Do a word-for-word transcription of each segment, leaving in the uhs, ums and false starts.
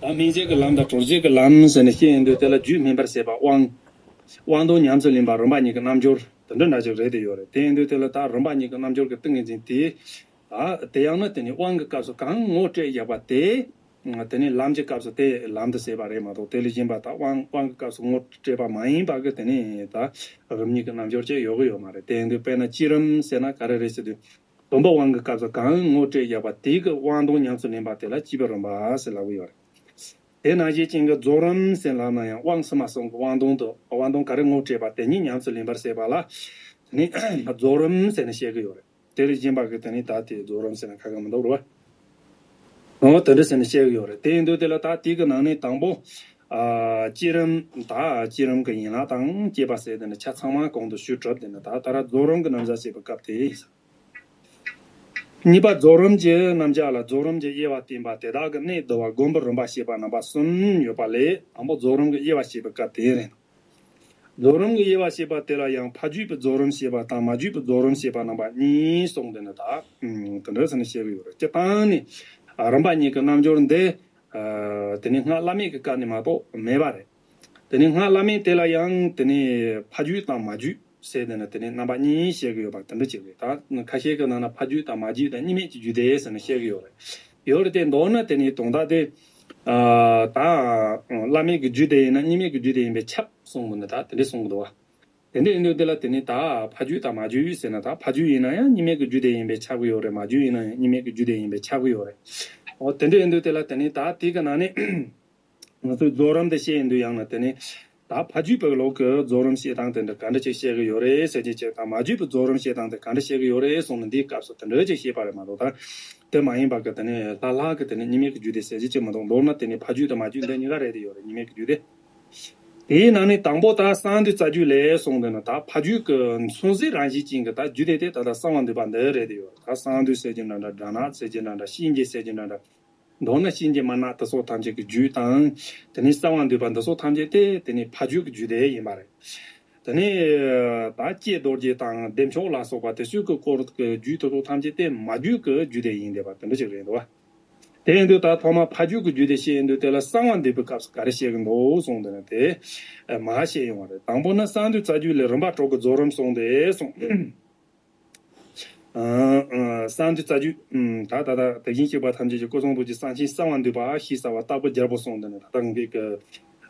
ད་སྨིན་བྱེད་ཀྱི་ལམ་དང་གྲོལ་བྱེད་ཀྱི་ལམ་ཟེར་ནས་བཤད་ཡོང་དུས་དེ་ལ་རྒྱུད་སྨིན་པར་བྱེད་པ་དབང་། དབང་དང་ཉམས་སུ་ལེན་པ་རིམ་པ་གཉིས་ཀྱི་རྣལ་འབྱོར་དེ་འདྲ་འདྲ་ཅིག་རེད་དེ་ཡོད་རེད། དེ་ཡིན་དུས་དེ་ལ་ད་རིམ་པ་གཉིས་ཀྱི་རྣལ་འབྱོར་གྱི་ཏིང་ངེ་འཛིན་དེ། ད་དེ་ཡང་ན་དེ་ནི་དབང་གི་སྐབས་སུ་གང་ངོ་སྤྲད་བཞག་པ་དེ། དེ་ནི་ལམ་གྱི་སྐབས་སུ་དེ་ལམ་དུ་བྱེད་པ་རེད་མ་གཏོགས། དེ་ལས་གཞན་པ་ད་དབང་དབང་གི་སྐབས་སུ་ངོ་སྤྲད་པ་མ་ཡིན་པ་གི་དེ་ནི་ད་རིམ་གཉིས་ཀྱི་རྣལ་འབྱོར་ཅིག་ཡོད་གི་ཡོད་མ་རེད། དེ་ཡིན་དུས་དཔེར་ན་བསྐྱེད་རིམ་ཟེར་ན་ག་རེ་རེད་ཟེར་དུས། བུམ་པ་དབང་གི་སྐབས་སུ་གང་ངོ་སྤྲད་བཞག་པ་དེ་གི་དབང་དང་ཉམས་སུ་ལེན་པ་དེ་ལ་བསྐྱེད་པའི་རིམ་པ་ཟེར་ལབ་ཀྱི་ཡོད་རེད། དེ་ནང་བཞིན་ཅན་གྱི་རྫོགས་རིམ་ཟེར་ལབ་ན་ཡང་དབང་ཕྱི་མ་གསུམ་གྱི་དབང་དང་དུ་དབང་དང་ག་རེ་ངོ་སྤྲད་པ་དེ་ཉིད་ཉམས་སུ་ལེན་པར་བྱེད་པ་ལ་ནི་རྫོགས་རིམ་ཟེར་ནས་བཤད་ཀྱི་ཡོད་རེད། དེ་ལས་གཞན་པ་གི་དེ་ནི་ད་དེ་རྫོགས་རིམ་ཟེར་ན་ཁ་ཁ་མི་འདུག་རེད་བ། འོ་དེ་འདྲ་ཟེར་ནས་བཤད་ཀྱི་ཡོད་རེད། དེ་ཡིན་དུས་དེ་ལ་ད་དེ་གི་ནང་ནས་དང་པོ། ཨ་བསྐྱེད་རིམ་ད་བསྐྱེད་རིམ་གྱི་ཡན་ལག་དང་བཅས་པ་ཟེར་དེ་ནི་ཆ་ཚང་མ་གོང་དུ་ཞུས་གྲུབ་དེ་ནི་ད་ད་ར་རྫོགས་རིམ་གྱི་རྣམ་གཞག་བྱེད་པའི་སྐབས་དེ་ཡིན། གཉིས་པ་རྫོགས་རིམ་གྱི་རྣམ་གཞག་ལ་རྫོགས་རིམ་གྱི་དབྱེ་བ་བསྟན་པ་དེ་དག་གི་གནད་བསྡུ་བ་སྒོམ་པའི་རིམ་པ་བཤད་པ་རྣམ་པ་གསུམ་ཡོད་པ་ལས་དང་པོ་རྫོགས་རིམ་གྱི་དབྱེ་བ་བཤད་པའི་སྐབས་དེ་རེད། རྫོགས་རིམ་གྱི་དབྱེ་བ་བཤད་པ་དེ་ལ་ཡང་ཕ་རྒྱུད་པའི་རྫོགས་རིམ་བཤད་པ་དང་མ་རྒྱུད་པའི་རྫོགས་རིམ་བཤད་པ་རྣམ་པ་གཉིས་གསུངས་ཏེ་ནི་ད་དེ་འདྲ་ཟེར་ནས་བཤད་ཀྱི་ཡོད་རེད། སྤྱིར་བཏང་ནི་རིམ་པ་གཉིས་ཀྱི་རྣལ་འབྱོར་འདི་དེ་ནི་སྔགས་བླ་མེད་ཀྱི་སྐབས་ནས་མ་གཏོགས་མེད་པ་རེད། དེ་ནི་སྔགས་བླ་མེད་དེ་ལ་ཡང་དེ་ནི་ཕ་རྒྱུད་དང་མ་རྒྱུད་ཟེར་དེ་ནི་དེ་ནི་རྣམ་པ་གཉིས་བཤད་ཀྱི་ཡོད་པ་དེ་འདྲ་ཅིག་རེད། ད་ཁ་ཤས་ཀྱི་ནང་ན་ཕ་རྒྱུད་དང་མ་རྒྱུད་དང་གཉིས་མེད་ཀྱི་རྒྱུད་སྡེ་ཟེར་ནས་བཤད་ཀྱི་ཡོད་རེད། ཡོད་རེད་དེ་མདོར་ན་དེ་ནི་དོན་དག་དེ་ད་བླ་མེད་ཀྱི་རྒྱུད་སྡེ་ཡིན་ན་གཉིས་མེད་ཀྱི་རྒྱུད་སྡེ་ཡིན་པས་ཁྱབ་གསུངས་པ་ནི་ད་དེ་འདྲ་གསུང་གི་འདུག་བ། དེ་འདྲ་ཡིན་དུས་དེ་ལ་དེ་ནི་ད་ཕ་རྒྱུད་དང་མ་རྒྱུད་ཟེར་ན་ད་ཕ་རྒྱུད་ཡིན་ན་ཡང་གཉིས་མེད་ཀྱི་རྒྱུད་སྡེ་ཡིན་པས་ཁྱབ་ཀྱི་ཡོད་རེད། མ་རྒྱུད་ཡིན་ན་ཡང་གཉིས་མེད་ཀྱི་རྒྱུད་སྡེ་ཡིན་པས་ཁྱབ་ཀྱི་ཡོད་རེད། འོ་དེ་འདྲ་ཡིན་དུས་དེ་ལ་དེ་ནི་ད་དེ་གི་ནང་ནས། ང་ཚོས་རྫོགས་རིམ་དེ་བཤད་ཡོང་དུས་ཡང་ན་དེ་ནི་ད་ཕ་རྒྱུད་པའི་ལུགས་ཀྱི་རྫོགས་རིམ་བཤད་སྟངས་དེ་འདྲ་ག་འདྲ་ཅིག་བཤད་ཀྱི་ཡོད་རེད་ཟེར་གྱི་ཅིག་དང་མ་རྒྱུད་པའི་རྫོགས་རིམ་བཤད་སྟངས་དེ་ག་འདྲ་བཤད་ཀྱི་ཡོད་རེད་གསུངས་ན་འདིའི་སྐབས་སུ་དེ་འདྲ་ཅིག་བཤད་པ་རེད་མ་གཏོགས། ད་དེ་མ་ཡིན་པ་གི་དེ་ནི་ལྷག་ལྷག་གི་དེ་ནི་གཉིས་མེད་ཀྱི་རྒྱུད་སྡེ་ཟེར་གྱི་ཅིག་མི་འདུག་མདོར་ན་དེ་ནི་ཕ་རྒྱུད་དང་མ་རྒྱུད་འདི་གཉིས་ཀ་རེད་དེ་ཡོད་རེད། གཉིས་མེད་ཀྱི་རྒྱུད་སྡེ། དེའི་ནང་ནས་དང་པོ་ད་གསང་འདུས་རྩ་རྒྱུད་ལས་གསུངས་དེ་ནི་ད་ཕ་རྒྱུད་ཀྱི་མཚོན་བྱེད་རང་བཞིན་ཅན་གྱི་ད་རྒྱུད་སྡེ་དེ་ད་ལྟ་གསང་བ་འདུས་པ་འདི་རེད་དེ་ཡོད་རེད། ད་གསང་འདུས་ཟེར་གྱི་འདྲ་འདྲ། དགྲ་ནག་ཟེར་གྱི་འདྲ་འདྲ། གཤིན་རྗེ་ཟེར་གྱི་འདྲ་འདྲ། མདོར་ན་གཤིན་རྗེ་དམར་ནག་དེ་སོགས་ཐམས་ཅད་ཀྱི་རྒྱུད་དང་། དེ་ནས་གསང་བ་འདུས་པ་འདི་སོགས་ཐམས་ཅད་དེ་དེ་ནི་ཕ་རྒྱུད་ཀྱི་རྒྱུད་སྡེ་ཡིན་པ་རེད། དེ་ནས་ད་ཀྱེ་རྡོ་རྗེ་དང་བདེ་མཆོག་ལ་སོགས་པ་དེ་ཚོའི་གི་སྐོར་གྱི་རྒྱུད་དེ་ཚོ་ཐམས་ཅད་དེ་མ་རྒྱུད་ཀྱི་རྒྱུད་སྡེ་ཡིན་བསྡད་པ་དེ་འདྲ་ཅིག་རེད་འདུག་བ། དེ་ཡིན་དུས་ད་ཐོག་མ་ཕ་རྒྱུད་ཀྱི་རྒྱུད་སྡེ་བཤད་ཡོང་དུས་དེ་ལ་གསང་བ་འདུས་པའི་སྐབས་སུ་ག་རེ་བཤད་ཀྱི་འདུག་གསུངས་དེ་ནི་དེ་མ་བཤད་ཡོང་བ་རེད། དང་པོ་ནི་གསང་འདུས་རྩ་རྒྱུད་ལས་རིམ་པ་དྲུག་གི་རྫོགས་རིམ་གསུངས་ཏེ་གསུངས། གསང་འདུས་རྩ་རྒྱུད། ད་ད་ད་དེ་བཞིན་གཤེགས་པ་ཐམས་ཅད་ཀྱི་སྐུ་གསུང་ཐུགས་ཀྱི་གསང་ཆེན་གསང་བ་འདུས་པ་ཞེས་བྱ་བ་ལྟ་བུ་རྒྱལ་པོ་གསུངས་ཏེ་ནི་ད་ལྟ་ངེད་ཀྱི་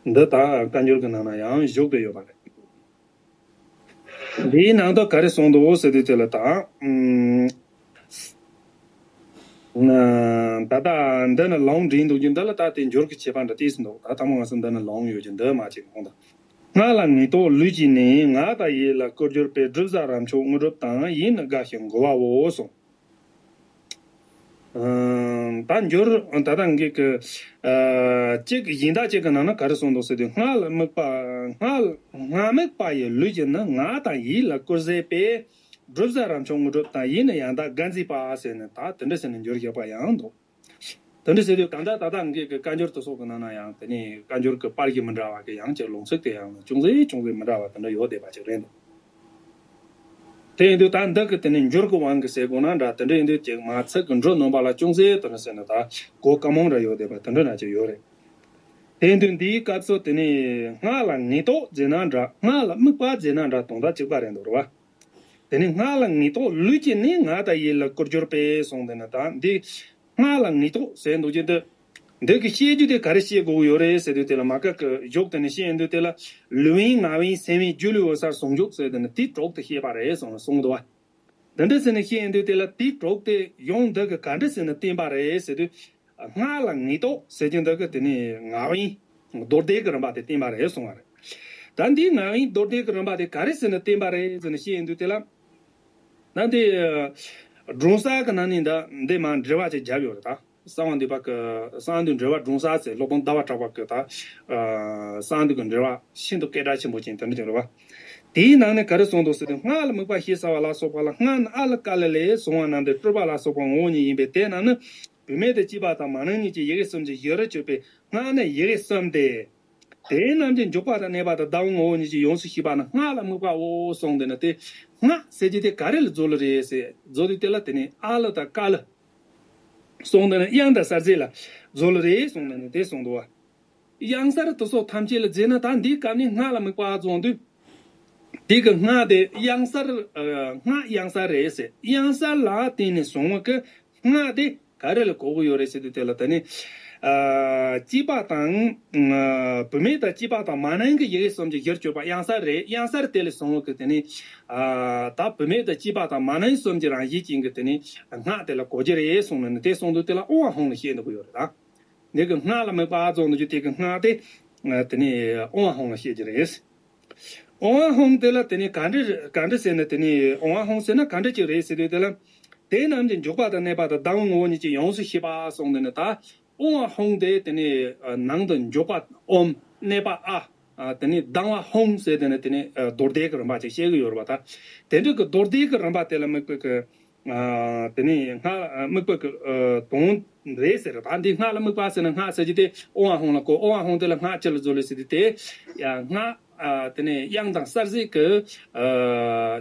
འདི་ད་བཀའ་འགྱུར་གྱི་ནང་ན་ཡང་བཞུགས་ཏེ་ཡོད་པ་རེད། འདིའི་ནང་དུ་ག་རེ་གསུངས་འདུག་ཟེར་དུས་དེ་ལ་ད། ད་ལྟ་འདི་ནི་ལུང་འདྲེན་འདུག་རྒྱུ་འདི་ལ་ད་དེ་འགྱུར་གྱི་བྱེད་པ་འདྲ་ཏོག་ཙམ་འདུག་ད་ཐ་མ་ང་ཚོ་འདི་ནི་ལུང་ཡོད་ཀྱི་འདི་མ་བྱེད་གོང་དུ། སྔགས་ལ་ངེས་རྟོགས་ལུས་ཀྱིས་ནི། ངག་དང་ཡིད་ལ་སྐུར་གྱུར་པའི། བསྒྲུབ་བྱ་རབ་མཆོག་དངོས་གྲུབ་དང་། ཡིད་ནི་དགའ་ཞིང་མགུ་བའོ་གསུངས། ད་འགྱུར་ད་ལྟ་ངེད་ཀྱི་གཅིག་གཞན་དག་ཅིག་གི་ནང་ན་ག་རེ་གསུངས་འདུག་ཟེར་དུས། སྔགས་ལ་དམིགས་པ། སྔགས་སྔགས་དམིགས་པ་ཡི་ལུས་ཀྱིས་ནི། ངག་དང་ཡིད་ལ་བསྐུར་བྱས་པའི། བསྒྲུབ་བྱ་རབ་མཆོག་དངོས་གྲུབ་དང་། ཡིད་ནི་ཡང་དག་དགའ་མཛེས་པ་ཟེར་ནས་ད་དེ་འདྲ་ཟེར་ནས་འགྱུར་བཞག་པ་ཡང་འདུག་དེ་འདྲ་ཟེར་དུས་གང་ལྟར་ད་ལྟ་ངེད་ཀྱི་བཀའ་འགྱུར་དེ་སོགས་ཀྱི་ནང་ན་ཡང་དེ་ནས་བཀའ་འགྱུར་གྱི་པར་གྱི་མི་འདྲ་བ་གི་ཡང་ཅིག་ལུང་ཚིག་དེ་ཡང་ཅུང་ཟད་ཅུང་ཟད་མི་འདྲ་བ་དེ་འདྲ་ཡོད་བསྡད་པ་ཅིག་རེད་འདུག་དེ་ཡིན་དུས་ད་འདི་གི་དེ་ནས་འགྱུར་གྱི་དབང་གིས་ཟེར་དགོས་ན་འདྲ། དེ་འདྲ་ཡིན་དུས་ཅིག་མ་ཚིག་གི་འགྲོས་ནོན་པ་ལ་ཅུང་ཟད་དེ་འདྲ་ཟེར་ན་ད་གོ་དཀའ་མོ་འདྲ་ཡོད་བསྡད་པ་དེ་འདྲ་འདྲ་ཅིག་ཡོད་རེད། དེ་ཡིན་དུས་འདིའི་སྐབས་སུ་དེ་ནས་སྔགས་ལ་ངེས་རྟོགས་མཛད་ན་འདྲ། སྔགས་ལ་དམིགས་པ་མཛད་ན་འདྲ། དོན་དག་གཅིག་པ་རེད་འདུག་རེད་བ། དེ་ནས་སྔགས་ལ་ངེས་རྟོགས་ལུས་ཀྱིས་ནི། ངག་དང་ཡིད་ལ་བསྐུར་གྱུར་པའི་གསུངས་དེ་ནི་ད་འདི་སྔགས་ལ་ངེས་རྟོགས་ཟེར་འདུག་རྒྱུ་འདི། འདི་གི་བཤད་རྒྱུ་དེ་ག་རེ་བཤད་དགོས་ཀྱི་ཡོད་རེད་ཟེར་དུས་དེ་ལ་མ་བཀག་གི་བཞུགས་དེ་ནི་བཤད་ཡོང་དུས་དེ་ལ་ལུས་དབེན་ངག་དབེན་སེམས་དབེན་སྒྱུ་ལུས་འོད་གསལ་ཟུང་འཇུག་ཟེར་དེ་ནི་དེ་དྲུག་དེ་བཤད་པ་རེད་གསུངས་གསུངས་འདུག་བ། འདི་འདྲ་ཟེར་ནས་བཤད་ཡོང་དུས་དེ་ལ་དེ་དྲུག་དེ་ཡོང་འདི་གི་ག་འདྲ་ཟེར་ནས་བསྟན་པ་རེད་ཟེར་དུས། སྔགས་ལ་ངེས་རྟོགས་ཟེར་རྒྱུ་འདི་གི་དེ་ནི་ངག་དབེན་མདོ་སྡེ་གི་རིམ་པ་དེ་བསྟན་པ་རེད་གསུངས་པ་རེད། ད་འདིའི་ངག་དབེན་མདོ་སྡེ་གི་རིམ་པ་དེ་ག་རེ་ཟེར་ནས་བསྟན་པ་རེད་ཟེར་ནས་བཤད་ཡོང་དུས་དེ་ལ། ད་འདི་སྒྲུང་གསར་གི་ནང་ནས་འདི་འདི་མ་འགྲེལ་བ་ཅིག་བརྒྱབ་ཡོད་རེད་ད། གསང་བ་འདུས་པ་གི་གསང་འདུས་འགྲེལ་པ་སྒྲུང་གསར་ཟེར་སློབ་དཔོན་ཟླ་བ་གྲགས་པ་གི་ད། གསང་འདུས་ཀྱི་འགྲེལ་པ་ཤིན་ཏུ་སྐད་གྲགས་ཆེན་པོ་ཅན་དེ་འདྲ་ཅིག་རེད་བ། དེའི་ནང་ནས་ག་རེ་གསུངས་འདུག་ཟེར་དུས། སྔགས་ལ་དམིགས་པ་ཞེས་བྱ་བ་ལ་སོགས་པ་ལ། སྔགས་ནི་ཨ་ལ་ཀ་ལ་ལས་བྱུང་བ་རྣམས་ཏེ། སྤྲོས་པ་ལ་སོགས་པ་ངོ་བོ་ཉིད་ཡིན་པས། དེ་རྣམས་ནི་བུད་མེད་དང་བཅས་པ་དང་མ་ནིང་གཉིས་ཀྱི་ཡི་གེ་གསུམ་གྱི་བཞི་རུ་གྱུར་པའི་སྔགས་ནི་ཡི་གེ་གསུམ་སྟེ། དེ་རྣམས་ཀྱི་འཇུག་པ་དང་གནས་པ་དང་ཟླ་བའི་ངོ་བོ་ཉིད་ཀྱིས་ཡོངས་སུ་ཤེས་པ་ནི་སྔགས་ལ་དམིགས་པའོ་གསུངས་དེ་ནི་དེ། སྔགས་ཟེར་རྒྱུ་དེ་ག་རེ་ལ་རྫོགས་ལ་རེད་ཟེར་རྫོགས་དུས་དེ་ལ་དེ་ནི་ཨ་ལ་དང་ཀ་ལ། གསུངས་འདུག་ན་དབྱངས་དང་གསལ་བྱེད་ལ་རྫོགས་ལ་རེད་གསུངས་འདུག་ན་དེ་གསུངས་འདུག་བ། དབྱངས་གསལ་དུ་སོགས་ཐམས་ཅད་ལ་རྫོགས་ན་ད་འདིའི་སྐབས་ནས་སྔགས་ལ་དམིགས་པ་རྫོགས་འདུག་དེ་གི་སྔགས་དེ་དབྱངས་གསལ། ཨ། སྔགས་དབྱངས་གསལ་རེད་ཟེར། དབྱངས་གསལ་ལ་བརྟེན་ནས་བྱུང་བ་གི་སྔགས་དེ་ག་རེ་ལ་གོ་གི་ཡོད་རེད་ཟེར་དུས་དེ་ལ་དེ་ནི། ཨ། སྐྱེས་པ་དང་། ཨ། བུད་མེད་དང་སྐྱེས་པ་དང་མ་ནིང་གི་ཡི་གེ་གསུམ་གྱི་གཞིར་གྱུར་པ་དབྱངས་གསལ་རེད། དབྱངས་གསལ་དེ་ལས་བྱུང་བ་གི་དེ་ནི། ཨ། ད་བུད་མེད་དང་སྐྱེས་པ་དང་མ་ནིང་གསུམ་གྱི་རང་བཞིན་ཅན་གྱི་དེ་ནི་སྔགས་དེ་ལ་གོ་རྒྱུ་རེད་གསུངས་ནས་ནི་དེ་གསུངས་དུས་དེ་ལ་ཨོ་ཝ་ཧོང་ལ་བཤད་འདུག་གི་ཡོད་རེད་ད། འདི་གི་སྔགས་ལ་དམིགས་པ་ཨ་རྫོགས་འདུག་རྒྱུ་དེ་གི་སྔགས་དེ། ཨ། དེ་ནི་ཨོ་ཝ་ཧོང་ལ་བཤད་རྒྱུ་རེད། ཨོ་ཝ་ཧོང་དེ་ལ་དེ་ནི་ག་འདྲ་ག་འདྲ་ཟེར་ན་དེ་ནི་ཨོ་ཝ་ཧོང་ཟེར་ན་ག་འདྲ་ཅིག་རེད་ཟེར་དུས་དེ་ལ། དེ་རྣམས་ཀྱི་འཇུག་པ་དང་གནས་པ་དང་ལྡང་བའི་ངོ་བོ་ཉིད་ཀྱིས་ཡོངས་སུ་ཤེས་པ་གསུངས་དེ་ནི་ད། ཨོ་ཝ་ཧོང་དེ་དེ་ནི་ནང་དུ་འཇུག་པ་ཨོམ་གནས་པ་ཨ། ཨ། དེ་ནི་ལྡང་བ་ཧོང་ཟེར་དེ་ནི་དེ་ནི་ཨ། རྡོར་བཟླས་ཀྱི་རིམ་པ་ཅིག་བཤད་གི་ཡོད་རེད་པ་ད། དེ་འདྲ་གི་རྡོར་བཟླས་ཀྱི་རིམ་པ་དེ་ལ་དམིགས་པའི་གི། ཨ། དེ་ནས་སྔགས་དམིགས་པ་གི། ཨ། དོན་རེད་ཟེར། ད་འདི་སྔགས་ལ་དམིགས་པ་ཟེར་ན་སྔགས་ཟེར་རྒྱུ་དེ་ཨོ་ཝ་ཧོང་ལ་གོ། ཨོ་ཝ་ཧོང་དེ་ལ་སྔགས་ཅི་ལ་རྫོགས་ལ་ཟེར་དུས་དེ། ཡང་སྔགས། ཨ། དེ་ནས་དབྱངས་དང་གསལ་བྱེད་ཀྱི། ཨ།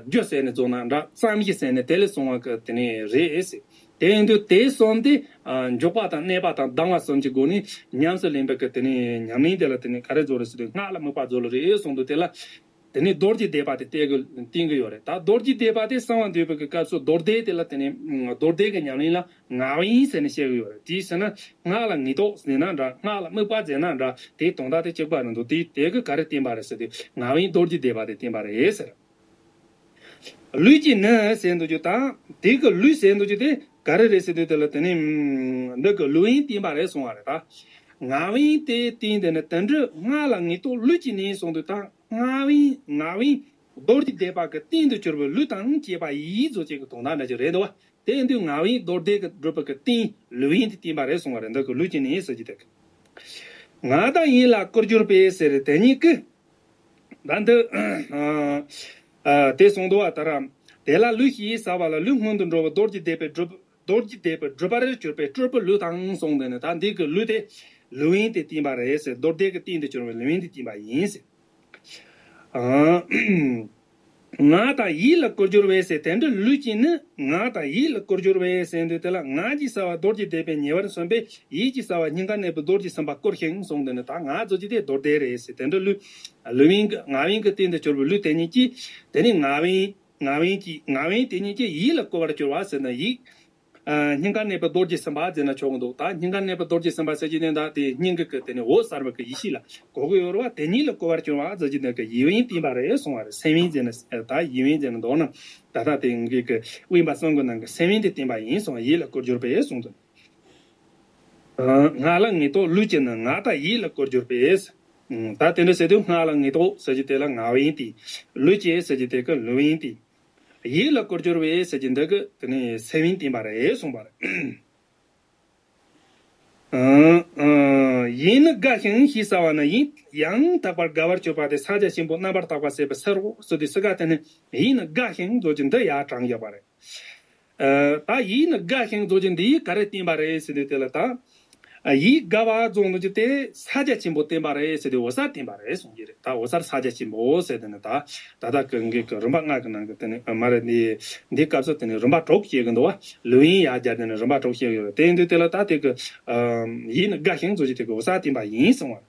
རྒྱུ་ཟེར་ནས་རྫོགས་ན་འདྲ། བསམ་གཞི་ཟེར་ནས་དེ་ལས་བྱུང་བ་གི་དེ་ནས་རེད་ཟེར། དེ་ཡིན་དུས་དེ་གསུམ་དེ། ཨ། འཇུག་པ་དང་གནས་པ་དང་ལྡང་བ་གསུམ་གྱི་སྒོ་ནས་ཉམས་སུ་ལེན་པ་གི་དེ་ནས་ཉམས་ལེན་དེ་ལ་དེ་ནས་ག་རེ་རྫོགས་ལ་ཟེར་དུས་སྔགས་ལ་དམིགས་པ་རྫོགས་ལ་རེད་གསུངས་དུས་དེ་ལ། དེ་ནས་རྡོ་རྗེ་བཟླས་པ་དེ་བསྟན་གི་བསྟན་གི་ཡོད་རེད། ད་རྡོ་རྗེ་བཟླས་པ་དེ་གསང་བ་འདུས་པའི་གི་སྐབས་སུ་རྡོར་བཟླས་དེ་ལ་དེ་ནས་རྡོར་བཟླས་ཀྱི་ཉམས་ལེན་ལ་ངག་དབྱིངས་ཟེར་ནས་བཤད་གི་ཡོད་རེད། དེའི་ཕྱིར་ན་སྔགས་ལ་ངེས་རྟོགས་ཟེར་ན་འདྲ། སྔགས་ལ་དམིགས་པ་ཟེར་ན་འདྲ། དེའི་དོན་དག་དེ་གཅིག་པ་རེད་འདུག་དེ་དེ་གི་ག་རེ་བསྟན་པ་རེད་ཟེར་དུས་ངག་དབྱིངས་རྡོ་རྗེ་བཟླས་པ་དེ་བསྟན་པ་རེད་ཟེར། ལུས་ཀྱིས་ནི་ཟེར་འདུག་རྒྱུ་དང་དེ་གི་ལུས་ཟེར་འདུག་རྒྱུ་དེ་ག་རེ་རེད་ཟེར་དུས་དེ་ལ་དེ་ནས་འདི་གི་ལུས་དབྱིངས་བསྟན་པ་རེད་གསུང་བ་རེད་ད། ངག་དབྱིངས་དེ་བསྟན་དེ་ནི་དེ་འདྲའི་སྔགས་ལ་ངེས་རྟོགས་ལུས་ཀྱིས་ནི་གསུངས་དུས་ད། ངག་དབྱིངས་ངག་དབྱིངས་རྡོ་རྗེ་བཟླས་པ་གི་སྟེང་དུ་གྱུར་པའི་ལུས་དང་བཅས་པ་ཡིས་རྫོགས་བྱེད་ཀྱི་དོན་དག་འདྲ་ཅིག་རེད་འདུག་བ། དེ་ཡིན་དུས་ངག་དབྱིངས་རྡོར་བཟླས་ཀྱི་སྒྲུབ་པ་གི་སྟེང་ལུས་དབྱིངས་དེ་བསྟན་པ་རེད་གསུང་བ་རེད། འདི་གི་ལུས་ཀྱིས་ནི་ཟེར་རྒྱུ་དེ་གི། ངག་དང་ཡིད་ལ་བསྐུར་གྱུར་པའི་ཟེར་དེ་ཉིད་ཀྱི། ད་འདི། ཨ། དེ་གསུངས་འདུག་བ་ད་ར། དེ་ལ་ལུས་ཞེས་བྱ་བ་ལ་ལུས་སྔོན་དུ་འགྲོ་བའི་རྡོ་རྗེ་བཟླས་པའི་སྒྲུབ། རྡོ་རྗེ་བཟླས་པའི་སྒྲུབ་པར་གྱུར་པའི་སྤྲུལ་པའི་ལུས་དང་གསུངས་དེ་ནི་ད་འདི་གི་ལུས་དེ་ལུས་དབྱིངས་དེ་བསྟན་པ་རེད་ཟེར། རྡོར་བཟླས་ཀྱི་སྟེང་དུ་གྱུར་པའི་ལུས་དབྱིངས་དེ་བསྟན་པ་ཡིན་ཟེར། ཨ། ངག་དང་ཡིད་ལ་བསྐུར་གྱུར་པའི་ཟེར་དེ་འདྲའི་ལུས་ཀྱིས་ནི་ངག་དང་ཡིད་ལ་བསྐུར་གྱུར་པའི་ཟེར་དུས་དེ་ལ་ངག་ཅེས་བྱ་བ་རྡོ་རྗེ་བཟླས་པས་ཉེ་བར་སོན་པས་ཡིད་ཅེས་བྱ་བ་སྙིང་གར་གནས་པའི་རྡོ་རྗེ་སེམས་དཔའ་བསྐུར་ཞིང་གསུངས་དེ་ནི་ད་ངག་རྫོགས་ཀྱི་དེ་རྡོར་བཟླས་རེད་ཟེར། དེ་འདྲའི་ལུས་ལུས་དབྱིངས་ཀྱི་ངག་དབྱིངས་ཀྱི་སྟེང་དུ་གྱུར་པའི་ལུས་དེ་ཉིད་ཀྱིས་དེ་ནི་ངག་དབྱིངས་ངག་དབྱིངས་ཀྱི་ངག་དབྱིངས་དེ་ཉིད་ཀྱིས་ཡིད་ལ་བསྐུར་བར་གྱུར་པ་ཟེར་ན་ཡིད། ཨ། སྙིང་གར་གནས་པའི་རྡོ་རྗེ་སེམས་དཔའ་ཟེར་ན་ཆོག་གི་འདུག་ད་སྙིང་གར་གནས་པའི་རྡོ་རྗེ་སེམས་དཔའ་ཟེར་གྱི་དེ་ད་དེ་སྙིང་གི་གི་དེ་ནི་འོད་གསལ་བའི་གི་ཡེ་ཤེས་ལ་གོ་གི་ཡོད་རེད་བ། དེ་ཉིད་ལ་བསྐུར་བར་གྱུར་པ་ཟེར་གྱི་དེ་གི་ཡིད་དབྱིངས་བསྟན་པ་རེད་གསུང་བ་རེད། སེམས་དབྱིངས་ཟེར་ན་ད་ཡིད་དབྱིངས་ཟེར་ན་མདོར་ན་ད་ལྟ་དེ་གི་གི་དབེན་པ་གསུམ་གི་ནང་གི་སེམས་དབྱིངས་དེ་བསྟན་པ་ཡིན་གསུང་བ། ཡིད་ལ་བསྐུར་གྱུར་པའི་གསུང་དོན། ཨ། ངག་ལ་ངེས་རྟོགས་ལུས་ཀྱིས་ནི་ངག་དང་ཡིད་ལ་བསྐུར་གྱུར་པས། ཨ། ད་དེ་འདྲ་ཟེར་དུས་སྔགས་ལ་ངེས་རྟོགས་ཟེར་གྱི་དེ་ལ་ངག་དབྱིངས་དེ། ལུས་ཀྱིས་ཟེར་གྱི་དེ་གི་ལུས་དབྱིངས་དེ། ཡིད་ལ་བསྐུར་གྱུར་པས་ཟེར་གྱི་འདི་གི་དེ་ནི་སེམས་དབྱིངས་བསྟན་པ་རེད་གསུངས་པ་རེད། ཨ། ཨ། ཡིད་ནི་དགའ་ཞིང་ཞེས་བྱ་བ་ནི་ཡིད་ཡང་དག་པར་དགའ་བར་གྱུར་པ་དེ་ཕྱག་རྒྱ་ཆེན་པོ་རྣམ་པར་དག་པ་ཟེར་བའི་ཕྱིར་རོ་ཟེར་དུས་སུ་ག་དེ་ནི་ཡིད་ནི་དགའ་ཞིང་རྫོགས་ཀྱི་འདི་ཡར་དྲངས་ཡོད་པ་རེད། ཨ། ད་ཡིད་ནི་དགའ་ཞིང་རྫོགས་ཀྱི་འདི་ཡིས་ག་རེ་བསྟན་པ་རེད་ཟེར་དུས་དེ་ལ་ད། ཨ། ཡིད་དགའ་བ་རྫོགས་འདུག་ཀྱི་དེ་ཕྱག་རྒྱ་ཆེན་པོ་བསྟན་པ་རེད་ཟེར་དུས་འོད་གསལ་བསྟན་པ་རེད་གསུང་གི་རེད། ད་འོད་གསལ་ཕྱག་རྒྱ་ཆེན་པོ་ཟེར་དེ་ནི་ད་ད་ལྟ་གི་འགན་གི་རིམ་པ་ལྔ་གི་ནང་གི་དེ་ནི་མ་རེད། འདི་འདི་སྐབས་སུ་དེ་ནི་རིམ་པ་དྲུག་བཤད་གི་འདུག་བ། ལུས་དབྱིངས་ཡར་སྦྱར་དེ་ནི་རིམ་པ་དྲུག་བཤད་གི་ཡོད་རེད། དེ་ཡིན་དུས་དེ་ལ་ད་དེ་གི། ཨ། ཡིད་ནི་དགའ་ཞིང་རྫོགས་ཀྱི་དེ་གི་འོད་གསལ་བསྟན་པ་ཡིན་གསུང་བ།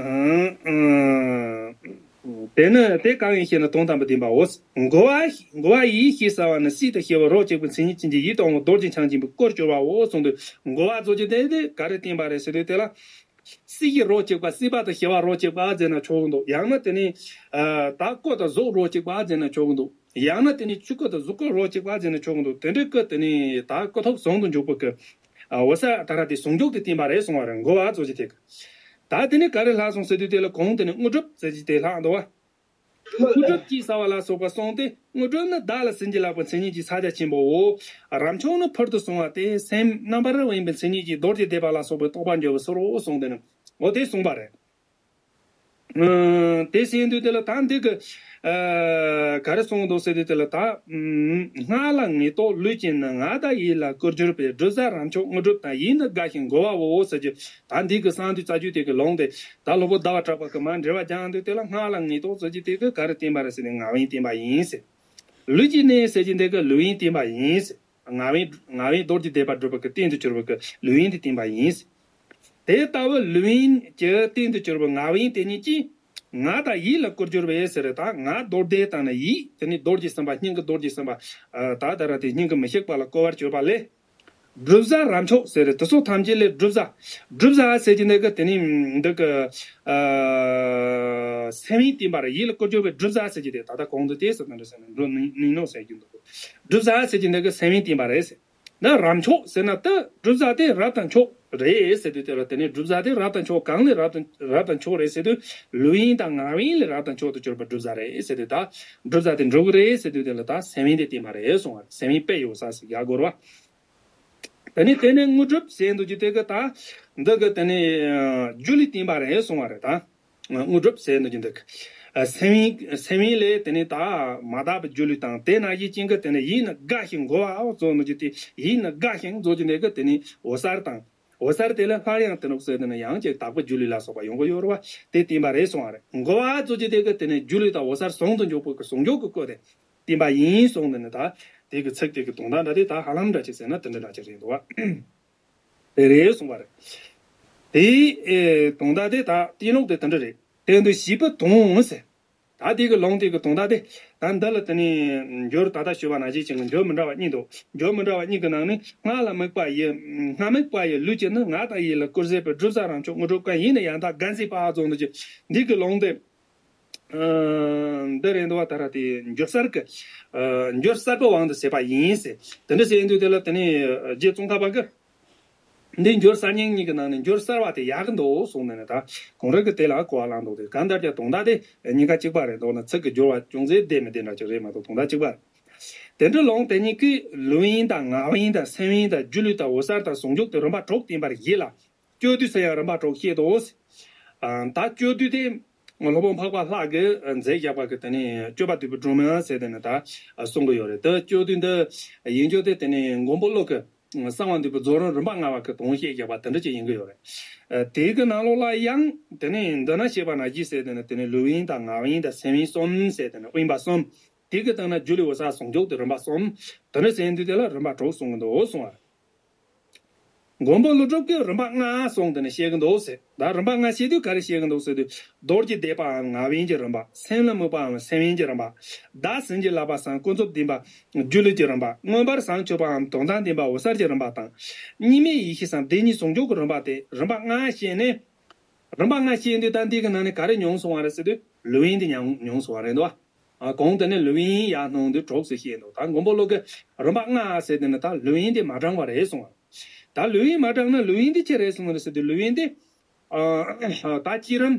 ཨ། ཨ། དེ་ནི་དེ་གང་ཡིན་ཞེ་ན་དོན་དམ་པར་བསྟན་པའོ། མགུ་བ་མགུ་བ་ཡིས་ཞེས་བྱ་བ་ནི་སྲིད་དུ་ཞི་བའི་རོ་གཅིག་པའི་མཚན་ཉིད་ཅན་གྱི་ཡིད་དུ་འོང་བའི་རྡོ་རྗེ་འཆང་ཆེན་པོས་བསྐུར་གྱུར་པའོ་གསུངས་དུས་མགུ་བ་རྫོགས་ཀྱི་དེ་དེ་ག་རེ་བསྟན་པ་རེད་ཟེར་དུས་དེ་ལ། སྲིད་ཀྱི་རོ་གཅིག་པ། སྲིད་པ་དང་ཞི་བ་རོ་གཅིག་པ་ཟེར་ན་ཆོག་གི་འདུག་ཡང་ན་དེ་ནི། ཨ། ད་སྐུ་དང་གཟུགས་རོ་གཅིག་པ་ཟེར་ན་ཆོག་གི་འདུག་ཡང་ན་དེ་ནི་ཆོས་སྐུ་དང་གཟུགས་སྐུ་རོ་གཅིག་པ་ཟེར་ན་ཆོག་གི་འདུག་དེ་འདྲའི་སྐུ་དེ་ནི་ད་སྐུ་ཐོག་ཟུང་དུ་འཇུག་པའི་སྐུ། ཨ། འོད་གསལ་ད་ར་དེ་ཟུང་འཇུག་དེ་བསྟན་པ་རེད་གསུང་བ་རེད། མགུ་བ་རྫོགས་ཀྱི་དེ་གི། ད་དེ་ནི་ག་རེ་ལྷག་སོང་ཟེར་དུས་དེ་ལ་གོང་དེ་ནི་དངོས་གྲུབ་ཟེར་གྱི་དེ་ལྷག་འདུག་བ། དངོས་གྲུབ་ཅེས་བྱ་བ་ལ་སོགས་པ་གསུངས་ཏེ། དངོས་གྲུབ་ནི་བདག་ལ་ཟིན་གྱིས་བརླབ་པའི་མཚན་ཉིད་ཀྱི་ཕྱག་རྒྱ་ཆེན་པོའོ། རབ་མཆོག་ནི་ཕུལ་དུ་སོང་བ་སྟེ། སེམས་རྣམ་པར་དབེན་པའི་མཚན་ཉིད་ཀྱིས་རྡོ་རྗེ་བཟླས་པ་ལ་སོགས་པའི་རྟོགས་པ་འཇོམས་པའི་ཕྱིར་རོ་གསུངས་ཏེ་ནི། འོ་དེ་གསུངས་པ་རེད། ཨ། དེ་བཤད་དུས་དེ་ལ་ད་འདི་གི། ཨ། ག་རེ་གསུངས་འདུག་ཟེར་དུས་དེ་ལ་ད། ཨ། སྔགས་ལ་ངེས་རྟོགས་ལུས་ཀྱིས་ནི་ངག་དང་ཡིད་ལ་བསྐུར་གྱུར་པའི། སྒྲུབ་བྱ་རབ་མཆོག་དངོས་གྲུབ་དང་། ཡིད་ནི་དགའ་ཞིང་མགུ་བའོ་ཟེར་གྱི། ད་འདི་གི་གསང་འདུས་རྩ་རྒྱུད་དེ་གི་ལུང་དེ་ད་སློབ་དཔོན་ཟླ་བ་གྲགས་པ་གི་མར་འགྲེལ་པ་སྦྱངས་དུས་དེ་ལ་སྔགས་ལ་ངེས་རྟོགས་ཟེར་གྱི་དེ་གི་ག་རེ་བསྟན་པ་རེད་ཟེར་ནས་ངག་དབྱིངས་བསྟན་པ་ཡིན་ཟེར། ལུས་ཀྱིས་ནི་ཟེར་གྱི་འདི་གི་ལུས་དབྱིངས་བསྟན་པ་ཡིན་ཟེར། ངག་དབང་ངག་དབང་རྡོ་རྗེ་བཟླས་པ་སྒྲུབ་པ་གི་རྟེན་དུ་གྱུར་པ་གི་ལེའུ་ཡིན་དེ་བསྟན་པ་ཡིན། དེ་ལྟ་བུ་ལེའུ་ཡིན་གྱི་རྟེན་དུ་གྱུར་པའི་ངག་དབང་དེ་ཉིད་ཀྱིས་ངག་དང་ཡིད་ལ་བསྐུར་གྱུར་པའི་ཟེར་ད་ངག་རྡོར་བཟླས་དང་ནི་ཡིད་དེ་ནི་རྡོ་རྗེ་སེམས་དཔའ་སྙིང་གི་རྡོ་རྗེ་སེམས་དཔའ་ད་ད་ར་དེ་སྙིང་གི་མི་ཤིགས་པ་ལ་བསྐུར་བར་གྱུར་པ་ལས། བསྒྲུབ་བྱ་རབ་མཆོག་ཟེར་དེ་ཚོ་ཐམས་ཅད་ལས་བསྒྲུབ་བྱ། བསྒྲུབ་བྱ་ཟེར་གྱི་འདི་གི་དེ་ནི་འདི་གི་སེམས་ཡིན་བསྟན་པར་ཡིད་ལ་བསྐུར་གྱུར་པའི་བསྒྲུབ་བྱ་ཟེར་གྱི་དེ་ད་ལྟ་གོང་དུ་དེ་ཟེར་དང་འདྲ་ཟེར་ནས་འགྲོ་ནིང་ནོ་ཟེར་གྱི་འདུག་བསྒྲུབ་བྱ་ཟེར་གྱི་འདི་གི་སེམས་ཡིན་བསྟན་པ་རེད་ཟེར། ན་རབ་མཆོག་ཟེར་ན་ད་བསྒྲུབ་བྱ་དེ་རབ་དང་མཆོག་རེད་ཟེར་དུས་དེ་ལ་དེ་ནས་བསྒྲུབ་བྱ་དེ་རབ་དང་མཆོག་གང་ལས་རབ་དང་རབ་དང་མཆོག་རེད་ཟེར་དུས་ལེའུ་ཡིན་དང་ངག་དབང་ལས་རབ་དང་མཆོག་ཏུ་གྱུར་པ་བསྒྲུབ་བྱ་རེད་ཟེར་དུས་ད་བསྒྲུབ་བྱ་དེ་འགྲུབ་གི་རེད་ཟེར་དུས་དེ་ལ་ད་སེམས་ཡིན་དེ་བསྟན་པ་རེད་གསུང་བ་རེད། སེམས་ཡིན་དཔེ་ཡོད་ས་ཟེར་ཡག་གོ་ར་བ། དེ་ནས་དེ་ནས་དངོས་གྲུབ་ཟེར་འདུག་རྒྱུ་དེ་གི་ད་འདི་གི་དེ་ནས་རྒྱུ་ལས་བསྟན་པ་རེད་གསུང་བ་རེད་ད། དངོས་གྲུབ་ཟེར་འདུག་རྒྱུ་འདི་གི་སེམས་ཡིན་སེམས་ཡིན་ལས་དེ་ནས་ད་མ་དག་པའི་རྒྱུ་ལས་དང་དེ་ན་ཡིད་ཅན་གི་དེ་ནས་ཡིད་ནི་དགའ་ཞིང་མགུ་བ་འོ་ཚོ་འདུག་རྒྱུ་དེ་ཡིད་ནི་དགའ་ཞིང་འདུག་རྒྱུ་འདི་གི་དེ་ནས་འོད་གསལ་དང་འོད་གསལ་དེ་ལས་སླར་ཡང་དེ་ནོག་ཟེར་དེ་ནས་ཡང་ཅིག་དག་པའི་རྒྱུ་ལས་ལ་སོགས་པ་ཡོང་གི་ཡོད་རེད་བ། དེ་བསྟན་པ་རེད་གསུང་བ་རེད། མགུ་བ་འདུག་རྒྱུ་དེ་གི་དེ་ནས་རྒྱུ་ལས་དང་འོད་གསལ་ཟུང་དུ་འཇུག་པའི་གི་ཟུང་འཇུག་གི་སྐོར་དེ། བསྟན་པ་ཡིན་གསུངས་ནས་ནི་ད་དེ་གི་ཚིག་དེ་གི་དོན་དག་འདྲ་དེ་ད་ཧ་ལམ་འདྲ་ཅིག་ཟེར་ན་དེ་འདྲ་འདྲ་ཅིག་རེད་འདུག་བ། དེ་རེད་གསུངས་པ་རེད། དེའི་ཨེ་དོན་དག་དེ་ད་གཏན་ལུགས་དེ་དེ་འདྲ་རེད། དེ་འདུ་བྱེད་པ་དང་ཟེར། ད་དེ་གི་ལུང་དེ་གི་དོན་དག་དེ་ད་འདི་ལ་དེ་ནི་འགྱུར་ད་ལྟ་ཞུས་པ་ནང་བཞིན་ཅིག་འགྱུར་མི་འདྲ་བ་གཉིས་འདུག་འགྱུར་མི་འདྲ་བ་གཉིས་ཀྱི་ནང་ནས་སྔགས་ལ་དམིགས་པ་ཡི་སྔགས་དམིགས་པ་ཡི་ལུས་ཀྱི་ནི་ངག་དང་ཡིད་ལ་བསྐུར་ཟེར་བའི་བསྒྲུབ་བྱ་རང་ཕྱོགས་དངོས་གྲུབ་ཀུན་ཡིད་ནི་ཡང་དག་དགའ་མཛད་པ་ཙམ་འདུ་བྱེད་འདི་གི་ལུང་དེ། འདི་རེད་འདུག་བ། ད་ར་དེ་འགྱུར་གསར་གི་འགྱུར་གསར་པའི་དབང་དུ་བྱས་པ་ཡིན་ཟེར། དེ་འདྲ་ཟེར་དུས་དེ་ལ་དེ་ནས་རྗེ་ཙོང་ཁ་པ་གི་འདི་འགྱུར་གསར་རྙིང་གཉིས་ཀྱི་ནང་ནས་འགྱུར་གསར་བ་དེ་ཡག་གི་འདུག་གསུངས་ནས་ནི་ད་གང་རེད་གི་དེ་ལ་གོ་བ་བླངས་འདུག་དེ་གང་ལྟར་ཀྱང་དོན་དག་དེ་གཉིས་ཀ་གཅིག་པ་རེད་འདུག་ན་ཚིག་གི་སྦྱོར་བ་ཅུང་ཟད་བདེ་མི་བདེ་འདྲ་ཅིག་རེད་མ་གཏོགས་དོན་དག་གཅིག་པ་རེད། དེ་འདྲ་ལུང་དེ་གཉིས་ཀྱི་ལེའུ་ཡིན་དང་ངག་དབང་ཡིན་དང་སེམས་ཡིན་དང་སྒྱུ་ལུས་དང་འོད་གསལ་དང་ཟུང་འཇུག་དེ་རིམ་པ་དྲུག་བསྟན་པར་བཞེད་ལ། སྤྱོད་བསྡུས་སུ་ཡང་རིམ་པ་དྲུག་བཤད་དོ། ཨ་ད་སྤྱོད་བསྡུས་དེ་སློབ་དཔོན་འཕགས་པ་ལྷ་གིས་མཛད་བཞག་པ་གི་དེ་ནས་སྤྱོད་པ་བསྡུས་པའི་སྒྲོན་མེ་ཟེར་དེ་ནས་ད་གསུང་གི་ཡོད་རེད། དེ་སྤྱོད་བསྡུས་འདི་ཡིན་རྒྱུ་དེ་དེ་ནས་མགོན་པོ་ཀླུ་གི་གསང་བ་འདུས་པའི་རྫོགས་རིམ་རིམ་པ་ལྔ་པ་གི་དོན་བཤད་བཞག་པ་དེ་འདྲ་ཅིག་ཡིན་གི་ཡོད་རེད། དེ་གི་ནང་ལོགས་ལ་ཡང་དེ་ནས་འདི་ན་བཤད་པ་ནང་བཞིན་ཟེར་དེ་ནས་དེ་ནས་ལེའུ་ཡིན་དང་ངག་དབང་ཡིན་དང་སེམས་ཡིན་གསུམ་ཟེར་དེ་ནས་དབེན་པ་གསུམ། དེ་གི་སྟེང་ན་སྒྱུ་ལུས་འོད་གསལ་ཟུང་འཇུག་དེ་རིམ་པ་གསུམ། དེ་འདྲ་ཟེར་དུས་དེ་ལ་རིམ་པ་དྲུག་གསུང་གི་འདུག་གསུང་བ། མགོན་པོ་ཀླུ་སྒྲུབ་ཀྱིས་རིམ་པ་ལྔ་གསུངས་ཏེ་ནི་བཤད་ཀྱི་འདུག་ཟེར། ད་རིམ་པ་ལྔ་བཤད་དུས་ག་རེ་བཤད་ཀྱི་འདུག་ཟེར་དུས། རྡོ་རྗེ་བཟླས་པའམ་ངག་དབང་གི་རིམ་པ། སེམས་ལ་དམིགས་པའམ་སེམས་དབང་གི་རིམ་པ། བདག་སེམས་ཀྱི་བསླབ་པ་སམ་ཀུན་རྫོབ་བདེན་པ། སྒྱུ་ལུས་ཀྱི་རིམ་པ། མངོན་པར་བྱང་ཆུབ་པའམ་དོན་དམ་བདེན་པ་འོད་གསལ་གྱི་རིམ་པ་དང་། གཉིས་མེད་ཡེ་ཤེས་སམ་བདེན་གཉིས་ཟུང་འཇུག་གི་རིམ་པ་སྟེ་རིམ་པ་ལྔ་བཤད་ནས། རིམ་པ་ལྔ་བཤད་དུས་ད་འདི་གི་ནང་ནས་ག་རེ་མྱོང་སོང་བ་རེད་ཟེར་དུས་ལེའུ་ཡིན་འདི་མྱོང་མྱོང་སོང་བ་རེད་འདུག་བ། ཨ་གོང་དེ་ནས་ལེའུ་ཡིན་ཡར་སྣང་དུས་གྲོགས་སུ་བཤད་འདུག་ད་མགོན་པོ་ཀླུ་གི་རིམ་པ་ལྔ་ཟེར་དེ་ནི་ད་ལེའུ་ཡིན་དེ་མ་དྲངས་པ་རེད་གསུངས་པ། ད་ལེའུ་ཡིན་མ་དྲངས་ན་ལེའུ་ཡིན་དེ་ཅི་རེད་གསུངས་པ་རེད་ཟེར་དུས་ལེའུ་ཡིན་དེ་ཨ་ད་བསྐྱེད་རིམ་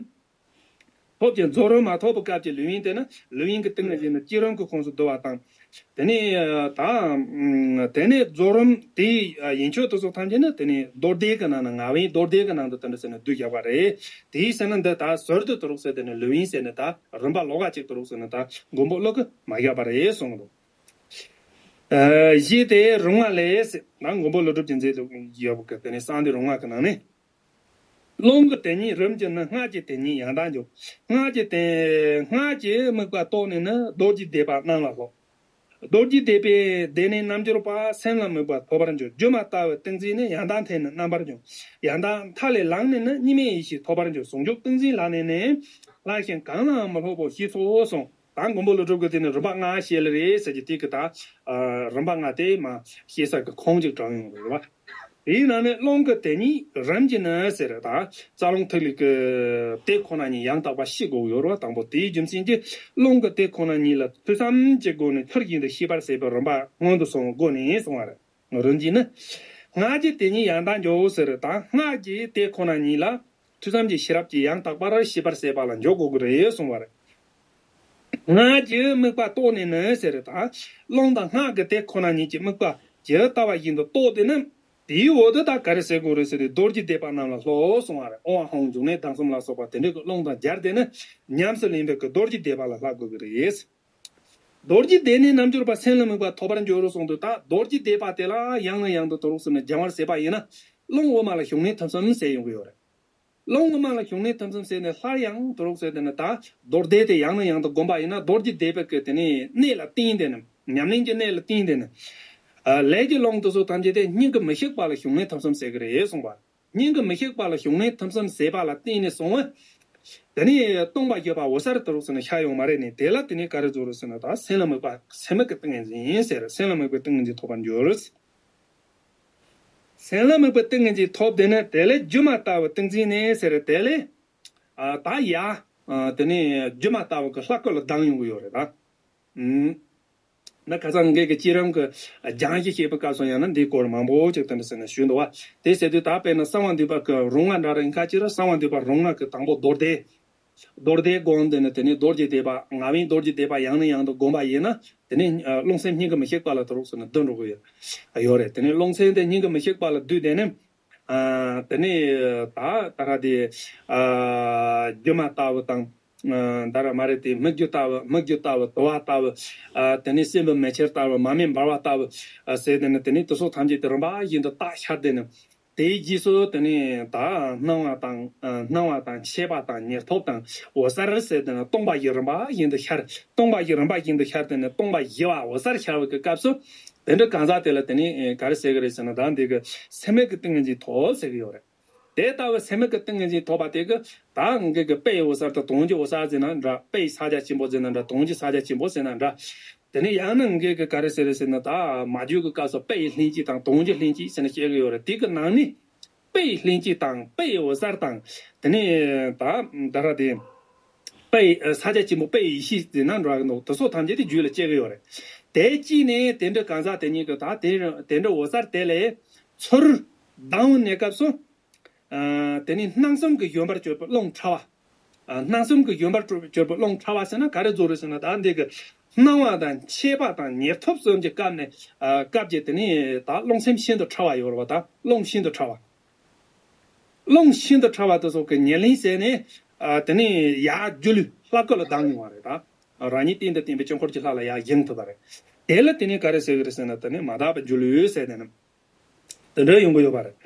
ཐོབ་ཀྱི་རྫོགས་རིམ་མ་ཐོབ་པའི་སྐབས་ཀྱི་ལེའུ་ཡིན་དེ་ནི་ལེའུ་ཡིན་གྱི་སྟེང་ན་བཞིན་དུ་བསྐྱེད་རིམ་གྱི་ཁོངས་སུ་བསྡུ་བ་དང་། དེ་ནས་ད་དེ་ནས་རྫོགས་རིམ་དེའི་ཡན་ཆོད་དེ་ཚོ་ཐམས་ཅད་ནི་དེ་ནས་མདོ་སྡེ་གི་ནང་ན་ངག་དབང་མདོ་སྡེ་གི་ནང་དུ་དེ་འདྲ་ཟེར་ནས་བསྡུས་བཞག་པ་རེད། དེའི་ཕྱིར་ན་འདི་ད་ཟུར་དུ་དུ་རུག་ཟེར་དེ་ནི་ལེའུ་ཡིན་ཟེར་ནི་ད་རིམ་པ་ལོགས་ཀ་གཅིག་དུ་རུག་ཟེར་ནི་ད་མགོན་པོ་ཀླུ་གིས་མ་བཞག་པ་རེད་གསུངས་འདུག་ཨ་གཞི་དེ་རུང་བ་ལས་ཟེར་ན་མགོན་པོ་ཀླུ་སྒྲུབ་ཀྱི་མཛད་དུ་ཡོད་པ་གི་དེ་ནི་གསང་འདུས་རུང་བ་གི་ནང་ནས། རླུང་གི་དེ་ཉིད་རིམ་གྱིས་ནི་སྔགས་ཀྱི་དེ་ཉིད་ཡང་དག་འཇོག་སྔགས་ཀྱི་དེ་སྔགས་ཀྱི་དམིགས་པ་རྟོགས་ནས་ནི་རྡོ་རྗེ་བཟླས་པ་རྣམས་ལ་སློབ། རྡོ་རྗེ་བཟླས་པའི་བཟླས་ནས་རྣལ་འབྱོར་པ་སེམས་ལ་དམིགས་པ་ཐོབ་པར་འགྱུར། སྒྱུ་མ་ལྟ་བུའི་ཏིང་འཛིན་ནི་ཡང་དག་མཐའ་ནི་རྣམ་པར་འབྱུང་། ཡང་དག་མཐའ་ལས་ལངས་ནས་ནི་གཉིས་མེད་ཡེ་ཤེས་ཐོབ་པར་འགྱུར། ཟུང་འཇུག་ཏིང་འཛིན་ལ་གནས་ནས་སླར་ཞིང་གང་ལའང་མི་སློབ་པོ་ཞེས་སོ་གསུངས། ད་མགོན་པོ་ཀླུ་སྒྲུབ་ཀྱི་དེ་ནི་རིམ་པ་ལྔ་བཤད་ལེ་རེད་ཟེར་གྱི་དེ་གི་ད་རིམ་པ་ལྔ་དེ་མ་བཤད་ས་གི་ཁོངས་ཅིག་དྲངས་ཡོང་གི་རེད་བ། དེའི་ནང་ནས་རླུང་གི་དེ་ཉིད་རིམ་གྱིས་ནི་ཟེར་ད་རྩ་རླུང་ཐིག་ལེ་གི་དེ་ཁོ་ན་ཉིད་ཡང་དག་པ་ཤེས་དགོས་ཡོད་རེད་བ། དང་པོ་དེའི་རྒྱུ་མཚན་གྱིས་རླུང་གི་དེ་ཁོ་ན་ཉིད་ལ་ཐོས་བསམ་གྱི་སྒོ་ནས་ཚུལ་བཞིན་དུ་ཤེས་པར་བྱེད་པའི་རིམ་པ་སྔོན་དུ་སོང་སྒོ་ནས་གསུང་བ་རེད། རིམ་གྱིས་ནི། སྔགས་ཀྱི་དེ་ཉིད་ཡང་དག་འཇོག་ཟེར་ད་སྔགས་ཀྱི་དེ་ཁོ་ན་ཉིད་ལ་ཐོས་བསམ་གྱི་ཤེས་རབ་ཀྱིས་ཡང་དག་པར་ཤེས་པར་བྱེད་པ་ལ་འཇོག་དགོས་ཀྱི་རེད་གསུང་བ་རེད། སྔགས་ཀྱི་དམིགས་པ་རྟོགས་ནས་ནི་ཟེར་ད་རླུང་དང་སྔགས་ཀྱི་དེ་ཁོ་ན་ཉིད་ཀྱི་དམིགས་པ་ཇི་ལྟ་བ་བཞིན་དུ་རྟོགས་ཏེ་ནི་དེའི་འོག་ཏུ་ད་ག་རེ་ཟེར་དགོས་རེད་ཟེར་ཏེ་རྡོ་རྗེ་བཟླས་པ་རྣམས་ལ་སློབ་གསུང་བ་རེད། ཨོཾ་ཨཱཿཧཱུྃ་འབྱུང་གནས་ཟླ་གསུམ་ལ་སོགས་པ་དེ་འདྲའི་གི་རླུང་དང་སྦྱར་ཏེ་ནི་ཉམས་སུ་ལེན་པའི་གི་རྡོ་རྗེ་བཟླས་པ་ལ་བསླབ་དགོས་ཀྱི་རེད། རྡོ་རྗེ་བཟླས་ནས་རྣལ་འབྱོར་པ་སེམས་ལ་དམིགས་པ་ཐོབ་པར་འགྱུར་རོ་གསུངས་དུས་ད་རྡོ་རྗེ་བཟླས་པ་དེ་ལ་ཡང་ནས་ཡང་དུ་དུ་རུག་ཟེར་ནས་སྦྱང་བར་བྱེད་པ་ཡིན་ན་རླུང་དབུ་མ་ལ་ཞུགས་ནས་ཐུབ་བསམ་ཟེར་ཡོང་གི་ཡོད་རེད། རླུང་དབུ་མ་ལ་ཞུགས་ནས་ཐུབ་བསམ་ཟེར་ནས་སླར་ཡང་དུ་རུག་ཟེར་དེ་ནི་ད་རྡོར་བཟླས་དེ་ཡང་ནས་ཡང་དུ་བསྒོམ་པ་ཡིན་ན་རྡོ་རྗེ་བཟླས་པའི་གི་དེ་ནས་གནད་ལ་བརྟེན་དེ་ནི་ཉམས་ལེན་གྱི་གནད་ལ་བརྟེན་དེ་ནི། ཨ་ལས་ཀྱི་རླུང་དེ་ཚོ་ཐམས་ཅད་དེ་སྙིང་གི་མི་ཤིགས་པ་ལ་ཞུགས་ནས་ཐིམ་ཟིན་ཟེར་གི་རེད་གསུངས་པ། སྙིང་གི་མི་ཤིགས་པ་ལ་ཞུགས་ནས་ཐིམ་ཟིན་ཟེར་བ་ལ་བརྟེན་ནས་སོང་བ། དེ་ནས་སྟོང་པ་བརྗོད་པ་འོད་གསལ་དུ་རོགས་ཟེར་ན་ཤར་ཡོང་མ་རེད་ནས། དེ་ལ་དེ་ནས་ག་རེ་རྫོགས་རེད་ཟེར་ན། ད་སེམས་ལ་དམིགས་པ་སེམས་མེད་ཀྱི་ཏིང་ངེ་འཛིན་ཟེར། སེམས་ལ་དམིགས་པའི་ཏིང་ངེ་འཛིན་ཐོབ་པར་འགྱུར། སེམས་ལ་དམིགས་པའི་ཏིང་ངེ་འཛིན་ཐོབ། དེ་ནས་དེ་ལས་སྒྱུ་མ་ལྟ་བུ་ཏིང་འཛིན་ནི་ཟེར། དེ་ལས་ཨ་ད་ཡ་ཨ་དེ་ནས་སྒྱུ་མ་ལྟ་བུ་གི་ལྷ་སྐུ་ལ་ལྡང་ཡོང་གི་ཡོད་རེད་ད། ཨུམ། ན་ཁ་སང་ངེད་ཀྱི་སྤྱིར་རང་གི་སྦྱང་གཞི་བཤད་པའི་སྐབས་སུ་ཡང་ན་འདིའི་སྐོར་མང་པོ་ཅིག་དེ་འདྲ་ཟེར་ནས་ཞུས་འདུག་བ། དེ་ཟེར་དུས་ད་དཔེར་ན་གསང་བ་འདུས་པ་གི་རུ་ལྔ་འདྲ་རེད། ཁ་ཅིག་ར་གསང་བ་འདུས་པ་རུ་ལྔ་གི་དང་པོ་རྡོར་གདན། རྡོར་གདན་སྒོམ་དེ་ནི་དེ་ནི་རྡོ་རྗེ་བཟླས་པ། ང་བན་རྡོ་རྗེ་བཟླས་པ་ཡང་ནས་ཡང་དུ་སྒོམ་པ་ཡིན་ན། དེ་ནི་ཨ་རླུང་སེམས་སྙིང་གི་མི་ཤིགས་པ་ལ་དུ་རུག་ཟེར་ནས་བསྡུ་འགྲོ་གི་ཡོད་ཡོད་རེད། དེ་ནི་རླུང་སེམས་དེ་སྙིང་གི་མི་ཤིགས་པ་ལ་བསྡུས་དེ་ནི། ཨ་དེ་ནི་ད་ད་ར་དེ་ཨ་སྒྱུ་མ་ལྟ་བུ་དང་། ཨ་ད་ར་མ་རེད་དེ་སྨིག་རྒྱུ་ལྟ་བུ། སྨིག་རྒྱུ་ལྟ་བུ། དུ་བ་ལྟ་བུ། ཨ་དེ་ནི་སྲིན་བུ་མེ་ཁྱེར་ལྟ་བུ། མ་སྨད་འབར་བ་ལྟ་བུ། ཨ་ཟེར་དེ་ནི་དེ་ནི་དེ་ཚོ་ཐམས་ཅད་དེ་རིམ་པ་བཞིན་དུ་རྟགས་ཤར་དེ་ནི། དེའི་རྗེས་སུ་དེ་ནས་ད་སྣང་བ་དང་། ཨ་སྣང་བ་དང་མཆེད་པ་དང་ཉེར་ཐོབ་དང་འོད་གསལ་ཟེར་དེ་ནས་སྟོང་པ་ཡི་རིམ་པ་བཞིན་དུ་ཤར། སྟོང་པ་ཡི་རིམ་པ་བཞིན་དུ་ཤར་དེ་ནས་སྟོང་པ་ཡི་བ་འོད་གསལ་ཤར་བའི་གི་སྐབས་སུ། དེ་འདྲ་གང་ཟག་དེ་ལ་དེ་ནས་ག་རེ་ཟེར་གི་རེད་ཟེར་ན། ད་འདི་གི་སེམས་མེད་ཀྱི་ཏིང་ངེ་འཛིན་ཐོབ་ཟེར་གི་ཡོད་རེད། དེ་ལྟ་བུ་སེམས་མེད་ཀྱི་ཏིང་ངེ་འཛིན་ཐོབ་པ་དེ་གི་ད་ངེད་ཀྱི་དཔེ་ཡི་འོད་གསལ་དང་དོན་གྱི་འོད་གསལ་ཟེར་ན་འདྲ། དཔེ་ཡི་ས་སྐྱ་ཆེན་པོ་ཟེར་ན་འདྲ། དོན་གྱི་ས་སྐྱ་ཆེན་པོ་ཟེར་ན་འདྲ། དེ་ནས་ཡང་ན་ངེད་ཀྱི་ག་རེ་ཟེར་རེད་ཟེར་ན། ད་མ་རྒྱུད་ཀྱི་སྐབས་སུ་དཔེ་ཡི་ལྷན་སྐྱེས་དང་དོན་གྱི་ལྷན་སྐྱེས་ཟེར་ནས་བཤད་ཀྱི་ཡོད་རེད། དེ་གི་ནང་ནས་དཔེ་ཡི་ལྷན་སྐྱེས་དང་དཔེ་ཡི་འོད་གསལ་དང་། དེ་ནས་ད་ད་ར་དེ་དཔེ་ཡི་ས་སྐྱ་ཆེན་པོ་དཔེ་ཡི་ཡེ་ཤེས་ཟེར་ན་འགྲོ་གི་འདུག་དེ་ཚོ་ཐམས་ཅད་དེ་རྒྱུད་ལ་སྐྱེ་གི་ཡོད་རེད། དེ་གཅིག་ནས་དེ་འདྲ་གང་ཟག་དེ་ཉིད་ཀྱི་ད་དེ་དེ་འདྲ་འོད་གསལ་དེ་ལས་ཚུར་ལྡང་བའི་གནས་སྐབས་སུ། ཨ་དེ་ནས་སྣང་གསུམ་གྱི་བཞོན་པར་གྱུར་པའི་རླུང་ཕྲ་བ། ཨ་སྣང་གསུམ་གྱི་བཞོན་པར་གྱུར་པའི་རླུང་ཕྲ་བ་ཟེར་ན་ག་རེ་རྫོགས་རེད་ཟེར་ན། ད་འདི་གི་སྣང་བ་དང་མཆེད་པ་དང་ཉེར་ཐོབ་གསུམ་གྱི་སྐབས་ནས། ཨ་སྐབས་ཀྱི་དེ་ནས་ད་རླུང་སེམས་ཤིན་ཏུ་ཕྲ་བ་ཡོད་རེད་བ། ད་རླུང་ཤིན་ཏུ་ཕྲ་བ། རླུང་ཤིན་ཏུ་ཕྲ་བ་དེ་ཚོ་གི་ཉེར་ལེན་བྱས་ནས། ཨ་དེ་ནས་ཡར་སྒྱུ་ལུས་ལྷ་སྐུ་ལ་ལྡང་ཡོང་བ་རེད། ད་རང་ཉིད་གཏན་དུ་བརྟན་པའི་དཀྱིལ་འཁོར་གྱི་ལྷ་ལ་ཡར་བཞེངས་ཐུབ་པ་རེད། དེ་ལ་དེ་ནས་ག་རེ་ཟེར་གི་རེད་ཟེར་ན། དེ་ནས་མ་དག་པའི་སྒྱུ་ལུས་ཟེར་དེ་ནི། དེ་འདྲ་ཡོང་གི་ཡོད་པ་རེད།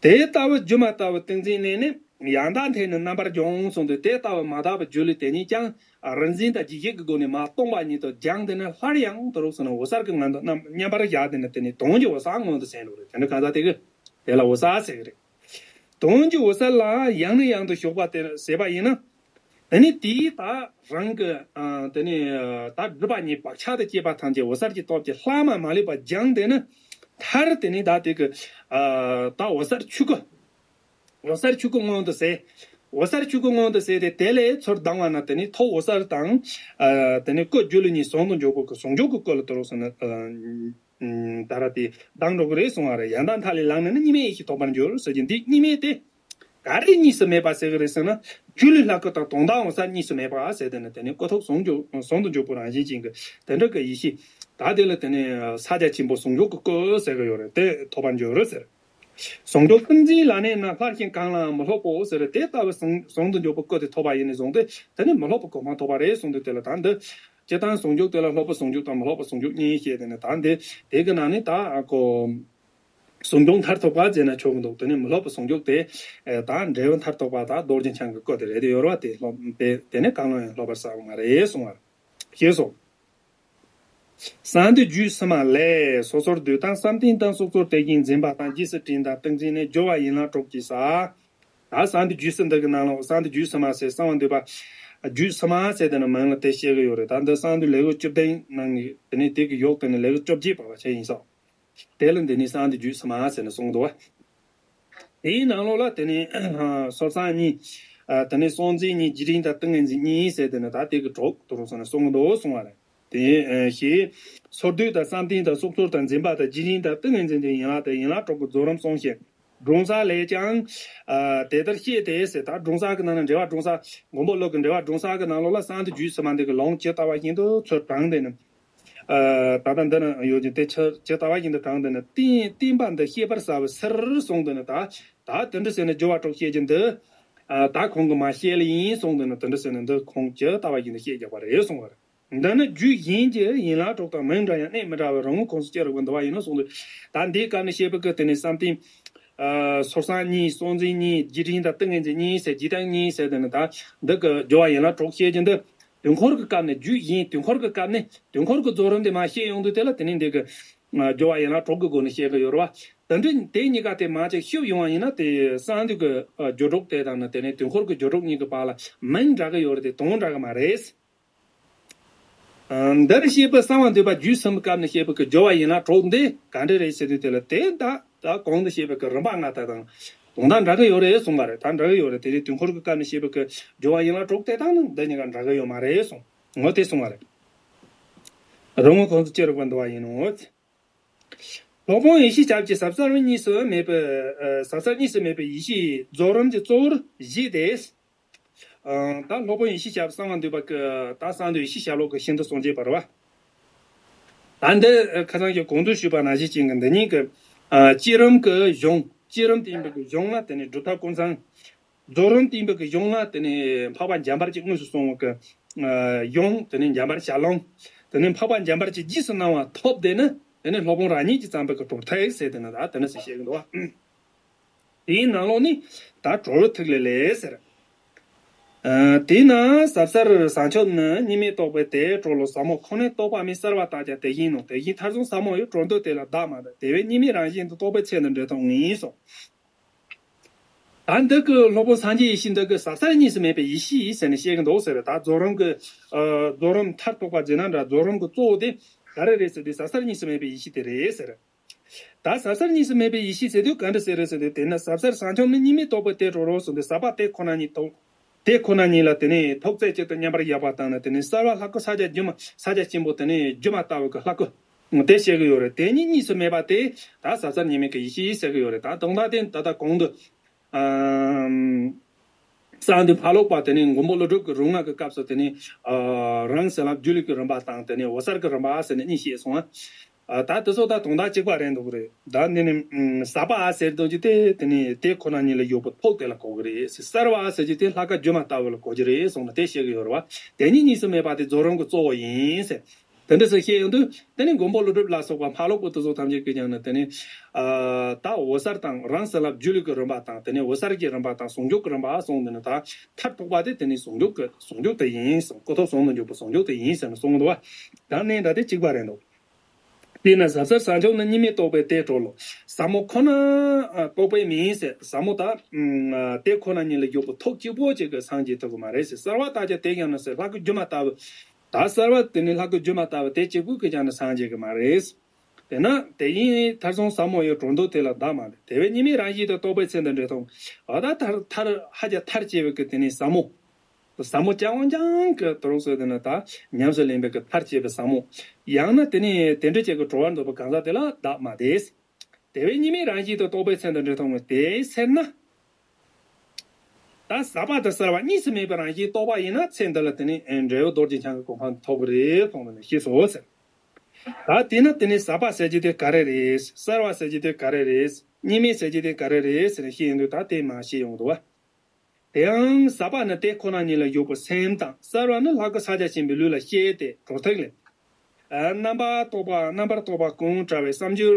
དེ་ལྟ་བུ་སྒྱུ་མ་ལྟ་བུ་ཏིང་འཛིན་ལས་ནི་ཡང་དག་འཐད་ནས་རྣམ་པར་སྦྱོང་གསུངས་ཏེ། དེ་ལྟ་བུ་མ་དག་པའི་སྒྱུ་ལུས་དེ་ཉིད་ཀྱང་རིག་འཛིན་དང་རྗེས་བཤད་ཀྱི་སྒོ་ནས་མ་སྟོང་པ་ཉིད་དུ་སྦྱངས་ཏེ་ནི། སླར་ཡང་དུ་རུག་ཟེར་ན་འོད་གསལ་གྱི་ངང་དུ་རྣམ་མཉམ་པར་བཞག་སྟེ་ནི་དེ་ནི་དོན་གྱི་འོད་གསལ་མངོན་དུ་གསལ་འགྲོ་རེད། དེ་འདྲ་གང་ཟག་དེ་གི་དེ་ལ་འོད་གསལ་ཟེར་གི་རེད། དོན་གྱི་འོད་གསལ་ལ་ཡང་ནས་ཡང་དུ་ཞུགས་པ་དེ་ཟེར་བ་ཡིན་ན། དེ་ནི་དེའི་ད་རང་གི་ཨ་དེ་ནི་ད་སྒྲིབ་པ་གཉིས་བག་ཆགས་དང་བཅས་པ་ཐམས་ཅད་འོད་གསལ་གྱི་སྟོབས་ཀྱིས་ལྷག་མ་མ་ལུས་པ་སྦྱངས་ཏེ་ནི། མཐར་དེ་ནི་ད་དེ་གི་ཨ་ད་འོད་གསལ་ཆོས་སྐུ། འོད་གསལ་ཆོས་སྐུ་མངོན་དུ་གསལ། འོད་གསལ་ཆོས་སྐུ་མངོན་དུ་གསལ་ཏེ། དེ་ལས་ཚུར་ལྡང་བ་ན་དེ་ནི་ཐོབ་འོད་གསལ་དང་། ཨ་དེ་ནི་སྐུ་སྒྱུ་ལུས་གཉིས་ཟུང་དུ་འཇུག་པའི་གི་ཟུང་འཇུག་གི་སྐུ་ལ་དུ་རུག་ཟེར་ན། ཨ་ཨུམ། ད་ར་དེ་ལྡང་འགྲོ་གི་རེད་གསུང་བ་རེད། ཡང་དག་མཐའ་ལས་ལངས་ནས་ནི་གཉིས་མེད་ཡེ་ཤེས་ཐོབ་པར་འགྱུར་ཟེར་གྱི། འདི་གཉིས་མེད་དེ་ག་རེ་གཉིས་སུ་མེད་པ་ཟེར་གི་རེད་ཟེར་ན། སྒྱུ་ལུས་ལྷ་སྐུ་དང་དོན་དམ་འོད་གསལ་གཉིས་སུ་མེད་པ་ཟེར་དེ་ནི། དེ་ནི་སྐུ་ཐོབ་ཟུང་འཇུག་ཟུང་དུ་འཇུག་པའི་རང་བཞིན་ཅན་གྱི་དེ་འདྲ་གི་ཡེ་ཤེས། ད་དེ་ལ་དེ་ནི་ས་སྐྱ་ཆེན་པོ་ཟུང་འཇུག་གི་སྐུ་ཟེར་གི་ཡོད་རེད། དེ་ཐོབ་པར་འགྱུར་ཟེར། ཟུང་འཇུག་ཏིང་འཛིན་ལ་གནས་ན། སླར་ཞིང་གང་ལའང་མི་སློབ་བོ་ཟེར། དེ་ལྟ་བུ་ཟུང་ཟུང་དུ་འཇུག་པའི་སྐུ་དེ་ཐོབ་པ་ཡིན་ནས་བཟུང་སྟེ། དེ་ནི་མི་སློབ་པའི་གོ་འཕང་ཐོབ་པ་རེད་གསུངས་ཏེ། དེ་ལ་ད་འདི་སྤྱིར་བཏང་ཟུང་འཇུག་དེ་ལ་སློབ་པའི་ཟུང་འཇུག་དང་མི་སློབ་པའི་ཟུང་འཇུག་གཉིས་བཤད་དེ་ནི། ད་འདི་དེ་གི་ནང་ནས་ད་ཨ་ཀོ་ཟུང་འཇུག་མཐར་ཐུག་པ་ཟེར་ན་ཆོག་གི་འདུག་དེ་ནི་མི་སློབ་པའི་ཟུང་འཇུག་དེ་ཨེ་ད་འབྲས་བུ་མཐར་ཐུག་པ་ད་རྡོ་རྗེ་འཆང་གི་སྐུ་དེ་རེད། དེ་ཡོད་རེད་བ། དེ་སློབ་དེ་དེ་ནི་གང་ལ་ཡང་སློབ་པར་གསལ་བ་མ་རེད་གསུང་བ་རེད། ཞེས་སོ། གསང་འདུས་རྒྱུད་ཕྱི་མ་ལས། སོ་སོར་སྡུད་དང་བསམ་གཏན་དང་སྲོག་རྩོལ་དེ་བཞིན་འཛིན་པ་དང་། རྗེས་སུ་དྲན་དང་ཏིང་འཛིན་ནི། སྦྱོར་བ་ཡན་ལག་དྲུག་གིས་བསགས། ད་གསང་འདུས་རྒྱུད་ཕྱི་འདི་གི་ནང་ལ། གསང་འདུས་རྒྱུད་ཕྱི་མ་ཟེར། གསང་བ་འདུས་པ་རྒྱུད་ཕྱི་མ་ཟེར་དེ་ནི་མིང་ལ་དེ་བཤད་གི་ཡོད་རེད། ད་འདི་གསང་འདུས་ལེའུ་བཅུ་བདུན་ནང་གི་དེ་ནས་དེ་གི་ཡོག་དེ་ནི་ལེའུ་བཅོ་བརྒྱད་པ་བ་ཆེ་ཡིན་ས། དེ་ལ་འདི་ནི་གསང་འདུས་རྒྱུད་ཕྱི་མ་ཟེར་ནས་གསུངས་འདུག་བ། དེའི་ནང་ལོགས་ལ་དེ་ནས་སོར་གསང་གཉིས། ཨ་དེ་ནས་སྲོག་འཛིན་གཉིས། རྗེས་དྲན་དང་ཏིང་ངེ་འཛིན་གཉིས་ཟེར་དེ་ནི་ད་དེ་གི་གྲོགས་དུ་རུང་སོང་ནས་གསུངས་འདུག་གསུང་བ་རེད། དེ་ཞེས་སོར་སྡུད་དང་བསམ་གཏན་དང་སྲོག་རྩོལ་དང་འཛིན་པ་དང་། རྗེས་དྲན་དང་ཏིང་ངེ་འཛིན་དེ་ཡན་ལག་དང་ཡན་ལག་དྲུག་གི་རྫོགས་རིམ་གསུངས་ཤིང་། སྒྲུང་གསལ་ལས་ཀྱང་ཨ་དེ་ལྟར་བཤད་དེ་ཟེར། ད་སྒྲུང་གསལ་གི་ནང་ན་འགྲེལ་བ་སྒྲུང་གསལ་མགོན་པོ་ཀླུ་གི་འགྲེལ་བ་སྒྲུང་གསལ་གི་ནང་ལོགས་ལ་གསང་འདུས་རྒྱུད་ཕྱི་མ་འདི་གི་ལུང་ཇི་ལྟ་བ་བཞིན་དུ་ཚུར་དྲངས་ཏེ་ནི། ཨ་ད་ལྟ་འདི་ན་ཡོད་ཀྱི་དེ་ཇི་ཇི་ལྟ་བ་བཞིན་དུ་དྲངས་ཏེ་ནི། བསྟན་བསྟན་པ་འདི་བཤད་པར་བྱ་བའི་ཕྱིར་གསུངས་ཏེ་ནི། ད་ད་དེ་འདྲ་ཟེར་ནས་སྦྱོར་བ་དྲུག་བཤད་ཀྱི་འདི། ཨ་ད་ཁོང་གིས་མ་བཤད་ལེ་ཡིན་གསུངས་ཏེ་ནི། དེ་འདྲ་ཟེར་ནས་འདི་ཁོང་ཇི་ལྟ་བ་བཞིན་དུ་བཤད་རྒྱག་པ་རེད་གསུངས་པ་རེད། འདི་ནི་རྒྱུད་གཞན་གྱི་ཡན་ལག་དྲུག་དང་མི་འདྲ་ཡང་གནད་མི་འདྲ་བའི་རང་ངོས་ཁོངས་སུ་ཅི་རིགས་པར་འདུ་བ་ཡིན་ནོ་གསུངས་ཏེ། ད་འདིའི་སྐབས་ནས་བཤད་པའི་སྐབས་དེ་ནས་བསམ་གཏན་ཨ་སོར་གསང་གཉིས། སྲོག་འཛིན་གཉིས། རྗེས་དྲན་དང་ཏིང་ངེ་འཛིན་གཉིས་ཟེར། རྗེས་དྲན་གཉིས་ཟེར་དེ་ནི་ད་འདི་གི་སྦྱོར་བ་ཡན་ལག་དྲུག་བཤད་ཀྱི་འདི། དུས་འཁོར་གྱི་སྐབས་ནས། རྒྱུད་གཞན་དུས་འཁོར་གྱི་སྐབས་ནས་དུས་འཁོར་གྱི་རྫོགས་རིམ་དེ་མར་བཤད་ཡོང་དུས། དེ་ལ་དེ་ནས་འདི་གི་ སྦྱོར་བ་ཡན་ལག་དྲུག་གི་སྒོ་ནས་བཤད་གི་ཡོད་རེད་བ། དེ་འདྲ་དེ་གཉིས་ཀ་དེ་མང་ཅིག་ཤུབ་ཡོང་བ་ཡིན་ན་དེ་གསང་འདུས་ཀྱི་སྦྱོར་དྲུག་དེ་དང་ནི་དེ་ནས་དུས་འཁོར་གྱི་སྦྱོར་དྲུག་གཉིས་ཀྱི་བར་ལ་མིང་འདྲ་གི་ཡོད་རེད་དེ་དོན་འདྲ་གི་མ་རེད། འདིར་བཤད་པའི་གསང་བ་འདུས་པ་རྒྱུད་གསུམ་སྐབས་ནས་བཤད་པའི་གི་སྦྱོར་བ་ཡན་ལག་དྲུག་འདི་ག་འདྲ་རེད་ཟེར་དུས་དེ་ལ་དེ་ད་ད་གོང་དུ་བཤད་པའི་གི་རིམ་པ་ལྔ་དག་དང་དོན་དག་འདྲ་གི་ཡོད་རེད་གསུངས་པ་རེད། ད་འདྲ་གི་ཡོད་རེད། དེ་ནས་དུས་འཁོར་གྱི་སྐབས་ནས་བཤད་པའི་གི་སྦྱོར་བ་ཡན་ལག་དྲུག་དེ་དང་ནི་འདི་གཉིས་ཀ་འདྲ་གི་ཡོད་མ་རེད་གསུངས། ངོ་དེ་གསུངས་པ་རེད། རོལ་མོ་ཁོང་ཚོ་ཅི་རིགས་པ་འདུ་བ་ཡིན་ནོ། སློབ་དཔོན་ཡེ་ཤེས་སྐྱབས་ཀྱི་ཟབ་གསལ་གཉིས་སུ་མེད་པའི་ཨ་ཟབ་གསལ་གཉིས་སུ་མེད་པའི་ཡེ་ཤེས་རྫོགས་རིམ་གྱི་གཙོ་བོར་བཞེད་དེ། ཨ་ད་སློབ་དཔོན་ཡེ་ཤེས་སྐྱབས་གསང་བ་འདུས་པ་གི་ད་གསང་འདུས་ཡེ་ཤེས་ཞབས་ལོགས་ཀྱི་ཤིན་ཏུ་གསུང་བྱེད་པ་རེད་བ། ད་འདི་ཁ་སང་གི་གོང་དུ་ཞུས་པ་ནང་བཞིན་ཅན་གྱི་འདི་གཉིས་ཀྱི་ཨ་བསྐྱེད་རིམ་གྱི་གཞུང་བསྐྱེད་རིམ་དེ་ཡིན་པའི་གི་གཞུང་ལ་དེ་ནས་སྒྲུབ་ཐབས་ཀུན་བཟང་། རྫོགས་རིམ་དེ་ཡིན་པའི་གི་གཞུང་ལ་དེ་ནས་འཕགས་པ་འཇམ་དཔལ་གྱིས་དངོས་སུ་གསུངས་པའི་གི་ཨ་གཞུང་དེ་ནས་འཇམ་དཔལ་ཞལ་ལུང་། དེ་ནས་འཕགས་པ་འཇམ་དཔལ་གྱིས་རྗེས་སུ་གནང་བ་ཐོབ་དེ་ནི་དེ་ནས་སློབ་དཔོན་རང་ཉིད་ཀྱིས་བརྩམས་པའི་གི་གྲུབ་མཐའ་ཟེར་དེ་ནི་ད་དེ་ནི་ཟེར་བཤད་གི་འདུག་བ། དེའི་ནང་ལོགས་ནི་ད་གྲོལ་ཐིག་ལེ་ལས་ཟེར། ཨ་དེས་ན་ཟབ་གསལ་བྱང་ཆུབ་ནི། གཉིས་མེད་རྟོགས་པའི་དེ་གྲོལ་ལོ། ཟབ་མོ་ཁོ་ནས་རྟོགས་པ་མིན། གསལ་བ་ལྟ་ཅི་དེ་བཞིན་ནོ། དེ་བཞིན་མཐར་སོན་ཟབ་མོ་ཡི། གྲོལ་འདོད་དེ་ལ་བདག་མ་འདོད། དེ་བས་གཉིས་མེད་རང་བཞིན་དུ་རྟོགས་པའི་ཚེ་འདི་འདྲེན་ཐོབ་ངེས་སོ། ད་འདི་གི་སློབ་དཔོན་སངས་རྒྱས་ཡེ་ཤེས་འདི་གི་ཟབ་གསལ་གཉིས་སུ་མེད་པའི་ཡེ་ཤེས་ཡིན་ཟེར་ནས་བཤད་གི་འདུག་ཟེར། ད་རྫོགས་རིམ་གི་ཨ་རྫོགས་རིམ་མཐར་ཐུག་པ་ཟེར་ན་འདྲ། རྫོགས་རིམ་གི་གཙོ་བོ་དེ་ག་རེ་རེད་ཟེར་དུས་ཟབ་གསལ་གཉིས་སུ་མེད་པའི་ཡེ་ཤེས་དེ་རེད་ཟེར། ད་ཟབ་གསལ་གཉིས་སུ་མེད་པའི་ཡེ་ཤེས་ཟེར་དུས་ག་འདྲ་ཟེར་རེད་ཟེར་དུས། དེས་ན་ཟབ་གསལ་བྱང་ཆུབ་ནི། གཉིས་མེད་རྟོགས་པའི་དེ་གྲོལ་ལོ་གསུངས་ཏེ། ཟབ་པ་དེ་ཁོ་ན་ཉིད་ཐོབ། དེ་ཁོ་ན་ཉིད་ལ་དེ་ནས་ཐོབ་ཚད་ཅིག་ཏུ་མཉམ་པར་བཞག་པ་དང་ནི། དེ་ནས་གསལ་བ་ལྷ་སྐུ་ཕྱག་རྒྱ་སྒྱུ་མ་ཕྱག་རྒྱ་ཆེན་པོ་དེ་ནས་སྒྱུ་མ་ལྟ་བུ་གི་ལྷ་སྐུ་དེ་བཤད་གི་ཡོད་རེད། དེ་གཉིས་གཉིས་སུ་མེད་པ་དེ་ད་ཟབ་གསལ་གཉིས་མེད་ཀྱི་ཡེ་ཤེས་ཟེར་གི་ཡོད་རེད། ད་དོན་དག་དེ་ད་ལྟ་གོང་དུ་ཨམ། གསང་འདུས་ཕ་ལོགས་པ་དེ་ནས་མགོན་པོ་ཀླུ་སྒྲུབ་ཀྱི་རིམ་ལྔ་གི་སྐབས་སུ་དེ་ནས་ཨ་རང་བྱིན་རླབས་སྒྱུ་ལུས་ཀྱི་རིམ་པ་དང་དེ་ནས་འོད་གསལ་གྱི་རིམ་པ་ཟེར་ནས་གཉིས་བཤད་སོང་ཨ། ད་དེ་ཚོ་ད་དོན་དག་གཅིག་པ་རེད་འདུག་རེད། ད་འདི་ནི་ཟབ་པ་ཟེར་དོན་གྱི་དེ་དེ་ནི་དེ་ཁོ་ན་ཉིད་ལ་ཡོད་པའི་ཐོག་དེ་ལ་གོ་གི་རེད། གསལ་བ་ཟེར་གྱི་དེ་ལྷ་སྐུ་སྒྱུ་མ་ལྟ་བུ་ལ་གོ་གི་རེད་གསུངས་ནས་དེ་བཤད་གི་ཡོད་རེད་བ། དེ་གཉིས་གཉིས་སུ་མེད་པ་དེ་རྫོགས་རིམ་གྱི་གཙོ་བོ་ཡིན་ཟེར། དེ་འདྲ་ཟེར་བཤད་ཡོང་དུས་དེ་ནི་མགོན་པོ་ཀླུ་སྒྲུབ་ལ་སོགས་པ་ཕ་ལོགས་པ་དེ་ཚོ་ཐམས་ཅད་ཀྱིས་ཀྱང་ནི་དེ་ནི་ཨ་ད་འོད་གསལ་དང་རང་བྱིན་རླབས་སྒྱུ་ལུས་ཀྱི་རིམ་པ་དང་དེ་ནི་འོད་གསལ་གྱི་རིམ་པ་དང་ཟུང་འཇུག་གི་རིམ་པ་གསུངས་ནས་ནི་ད་མཐར་ཐུག་པ་དེ་དེ་ནི་ཟུང་འཇུག་གི་ཟུང་འཇུག་དེ་ཡིན་གསུངས། སྐུ་ཐོབ་ཟུང་དུ་འཇུག་པའི་ཟུང་འཇུག་དེ་ཡིན་ཟེར་ནས་གསུངས་འདུག་བ། ད་ནི་འདྲ་དེ་གཅིག་པ་རེད་འདུག་དེས་ན་ཟབ་གསལ་བྱང་ཆུབ་ནི། གཉིས་མེད་རྟོགས་པའི་དེ་གྲོལ་ལོ། ཟབ་མོ་ཁོ་ན་ཨ་རྟོགས་པའི་མིང་ཟེར། ཟབ་མོ་ད་ཨ་དེ་ཁོ་ན་ཉིད་ལ་ཡོད་པའི་ཐོག་གཅིག་པོ་གཅིག་གི་སངས་རྒྱས་ཐུབ་ཀྱི་མ་རེད་ཟེར། གསལ་བ་ལྟ་ཅི་དེ་ཡང་ན་ཟེར། ལྷ་སྐུ་སྒྱུ་མ་ལྟ་བུ། ད་གསལ་བ་དེ་ནི་ལྷ་སྐུ་སྒྱུ་མ་ལྟ་བུ་དེ་གཅིག་པུ་གིས་ཀྱང་ནི་སངས་རྒྱས་ཀྱི་མ་རེད། དེས་ན་དེ་ཡིན་མཐར་སོན་ཟབ་མོ་ཡི། གྲོལ་འདོད་དེ་ལ་བདག་མ་འདོད། དེ་བས་གཉིས་མེད་རང་བཞིན་དུ་རྟོགས་པའི་ཚེ་འདི་འདྲེན་ཐོབ། འོ་ད་མཐར་མཐར་ཧ་ཅང་མཐར་བྱེད་པའི་གི་དེ་ནི་ཟབ་མོ། ཟབ་མོ་རྐྱང་རྐྱང་གི་དུ་རུང་ཟེར་དེ་ནི་ད་ཉམས་སུ་ལེན་པའི་གི་མཐར་བྱེད་པའི་ཟབ་མོ། ཡང་ན་དེ་ནི་དེ་འདྲ་ཅིག་གི་གྲོལ་བར་འདོད་པའི་གང་ཟག་དེ་ལ་བདག་མ་འདོད། དེ་བས་གཉིས་མེད་རང་བཞིན་དུ་རྟོགས་པའི་ཚེ་འདི་འདྲེན་ཐོབ་ངེས། དེའི་ཚེ་ན། ད་ཟབ་པ་དང་གསལ་བ་གཉིས་སུ་མེད་པའི་རང་བཞིན་རྟོགས་པ་ཡིན་ན་ཚེ་འདི་ལ་དེ་ནི་འབྲས་བུ་རྡོ་རྗེ་འཆང་གི་གོ་འཕང་ཐོབ་ཀྱི་རེད་གསུངས་ནས་ཤེས་སོ་ཟེར། ད་དེས་ན་དེ་ནི་ཟབ་པ་ཟེར་རྒྱུ་དེ་ག་རེ་རེད། གསལ་བ་ཟེར་རྒྱུ་དེ་ག་རེ་རེད། གཉིས་མེད་ཟེར་རྒྱུ་དེ་ག་རེ་རེད་ཟེར་ནས་ཤེས་ཡོང་དུས་ད་དེ་མ་ཤེས་ཡོང་འདུག་བ། དེ་ཡང་ཟབ་པ་ནི་དེ་ཁོ་ན་ཉིད་ལ་ཡོད་པའི་སེམས་དང་། གསལ་བ་ནི་ལྷ་སྐུ་ཕྱག་རྒྱ་ཆེན་པོའི་ལུས་ལ་བཤད་དེ་གྲོལ་ཐིག་ལེ། ཨ་རྣམ་པར་རྟོག་པ་རྣམ་པར་རྟོག་པ་ཀུན་བྲལ་བའི་བསམ་སྦྱོར་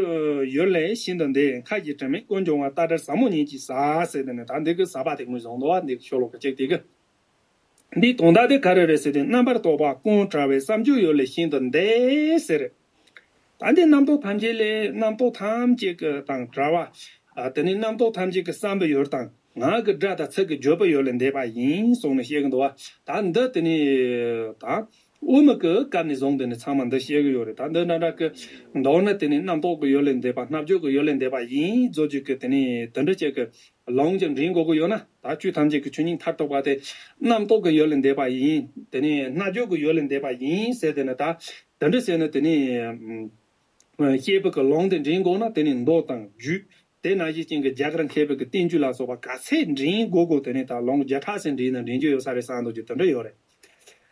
ཡུལ་ལས་ཤིན་ཏུ་འདས། མཁའ་བཞིན་དྲི་མེད་ཀུན་འབྱུང་བ། ལྟ་བྲལ་ཟབ་མོ་ཉིད་ཀྱི་ཟབ་ཟེར་དེ་ནི་ད་འདི་གི་ཟབ་པ་དེ་ངོས་བཟུང་འདུག་བ། འདི་གི་ཤོ་ལོ་ཀ་གཅིག་དེ་གི། འདིའི་དོན་དག་དེ་ག་རེ་རེད་ཟེར་དུས། རྣམ་པར་རྟོག་པ་ཀུན་བྲལ་བའི་བསམ་སྦྱོར་ཡུལ་ལས་ཤིན་ཏུ་འདས་ཟེར། ད་འདི་རྣམ་རྟོག་ཐམས་ཅད་ལས་རྣམ་རྟོག་ཐམས་ཅད་ཀྱི་དང་བྲལ་བ། ཨ་དེ་ནི་རྣམ་རྟོག་ཐམས་ཅད་ཀྱི་བསམ་པའི་ཡུལ་དང་ངག་གི་སྒྲ་དང་ཚིག་གི་བརྗོད་པའི་ཡུལ་ལས་འདས་པ་ཡིན་གསུངས་ནས་བཤད་ཀྱི་འདུག་བ། ད་འདི་དེ་ནི་ད་དབུ་མ་གི་སྐབས་ནས་བཟུང་དེ་ནི་ཚང་མ་འདི་བཤད་ཀྱི་ཡོད་རེད། ད་འདི་འདྲ་འདྲ་གི་མདོར་ན་དེ་ནི་རྣམ་རྟོག་གི་ཡུལ་ལས་འདས་པ། རྣམ་འགྱུར་གྱི་ཡུལ་ལས་འདས་པ་ཡིན་བཟོ་རྒྱུ་གི་དེ་ནི་དེ་འདྲ་ཅིག་གི་ལུང་གི་འདྲེན་དགོས་ཀྱི་ཡོད་ན། ད་ཆོས་ཐམས་ཅད་ཀྱི་ཆོས་ཉིད་མཐར་ཐུག་པ་དེ་རྣམ་རྟོག་གི་ཡུལ་ལས་འདས་པ་ཡིན། དེ་ནི་རྣམ་འགྱུར་གྱི་ཡུལ་ལས་འདས་པ་ཡིན་ཟེར་དེ་ནི་ད་དེ་འདྲ་ཟེར་ནི་དེ་ནི་ཨ་བཤད་པའི་གི་ལུང་དེ་འདྲེན་དགོས་ན་དེ་ནི་མདོ་དང་རྒྱུད། དེ་ནང་བཞིན་ཅན་གྱི་རྒྱ་གར་མཁས་པའི་གི་བསྟན་བཅོས་ལ་སོགས་པ་ག་ཚད་འདྲེན་དགོས་དགོས་དེ་ནི་ད་ལུང་བརྒྱ་ཕྲག་ཙམ་འདྲེན་ན་འདྲེན་རྒྱུ་ཡོད་ས་རེད་བསམ་འདུག་རྒྱུ་དེ་འདྲ་ཡོད་རེད།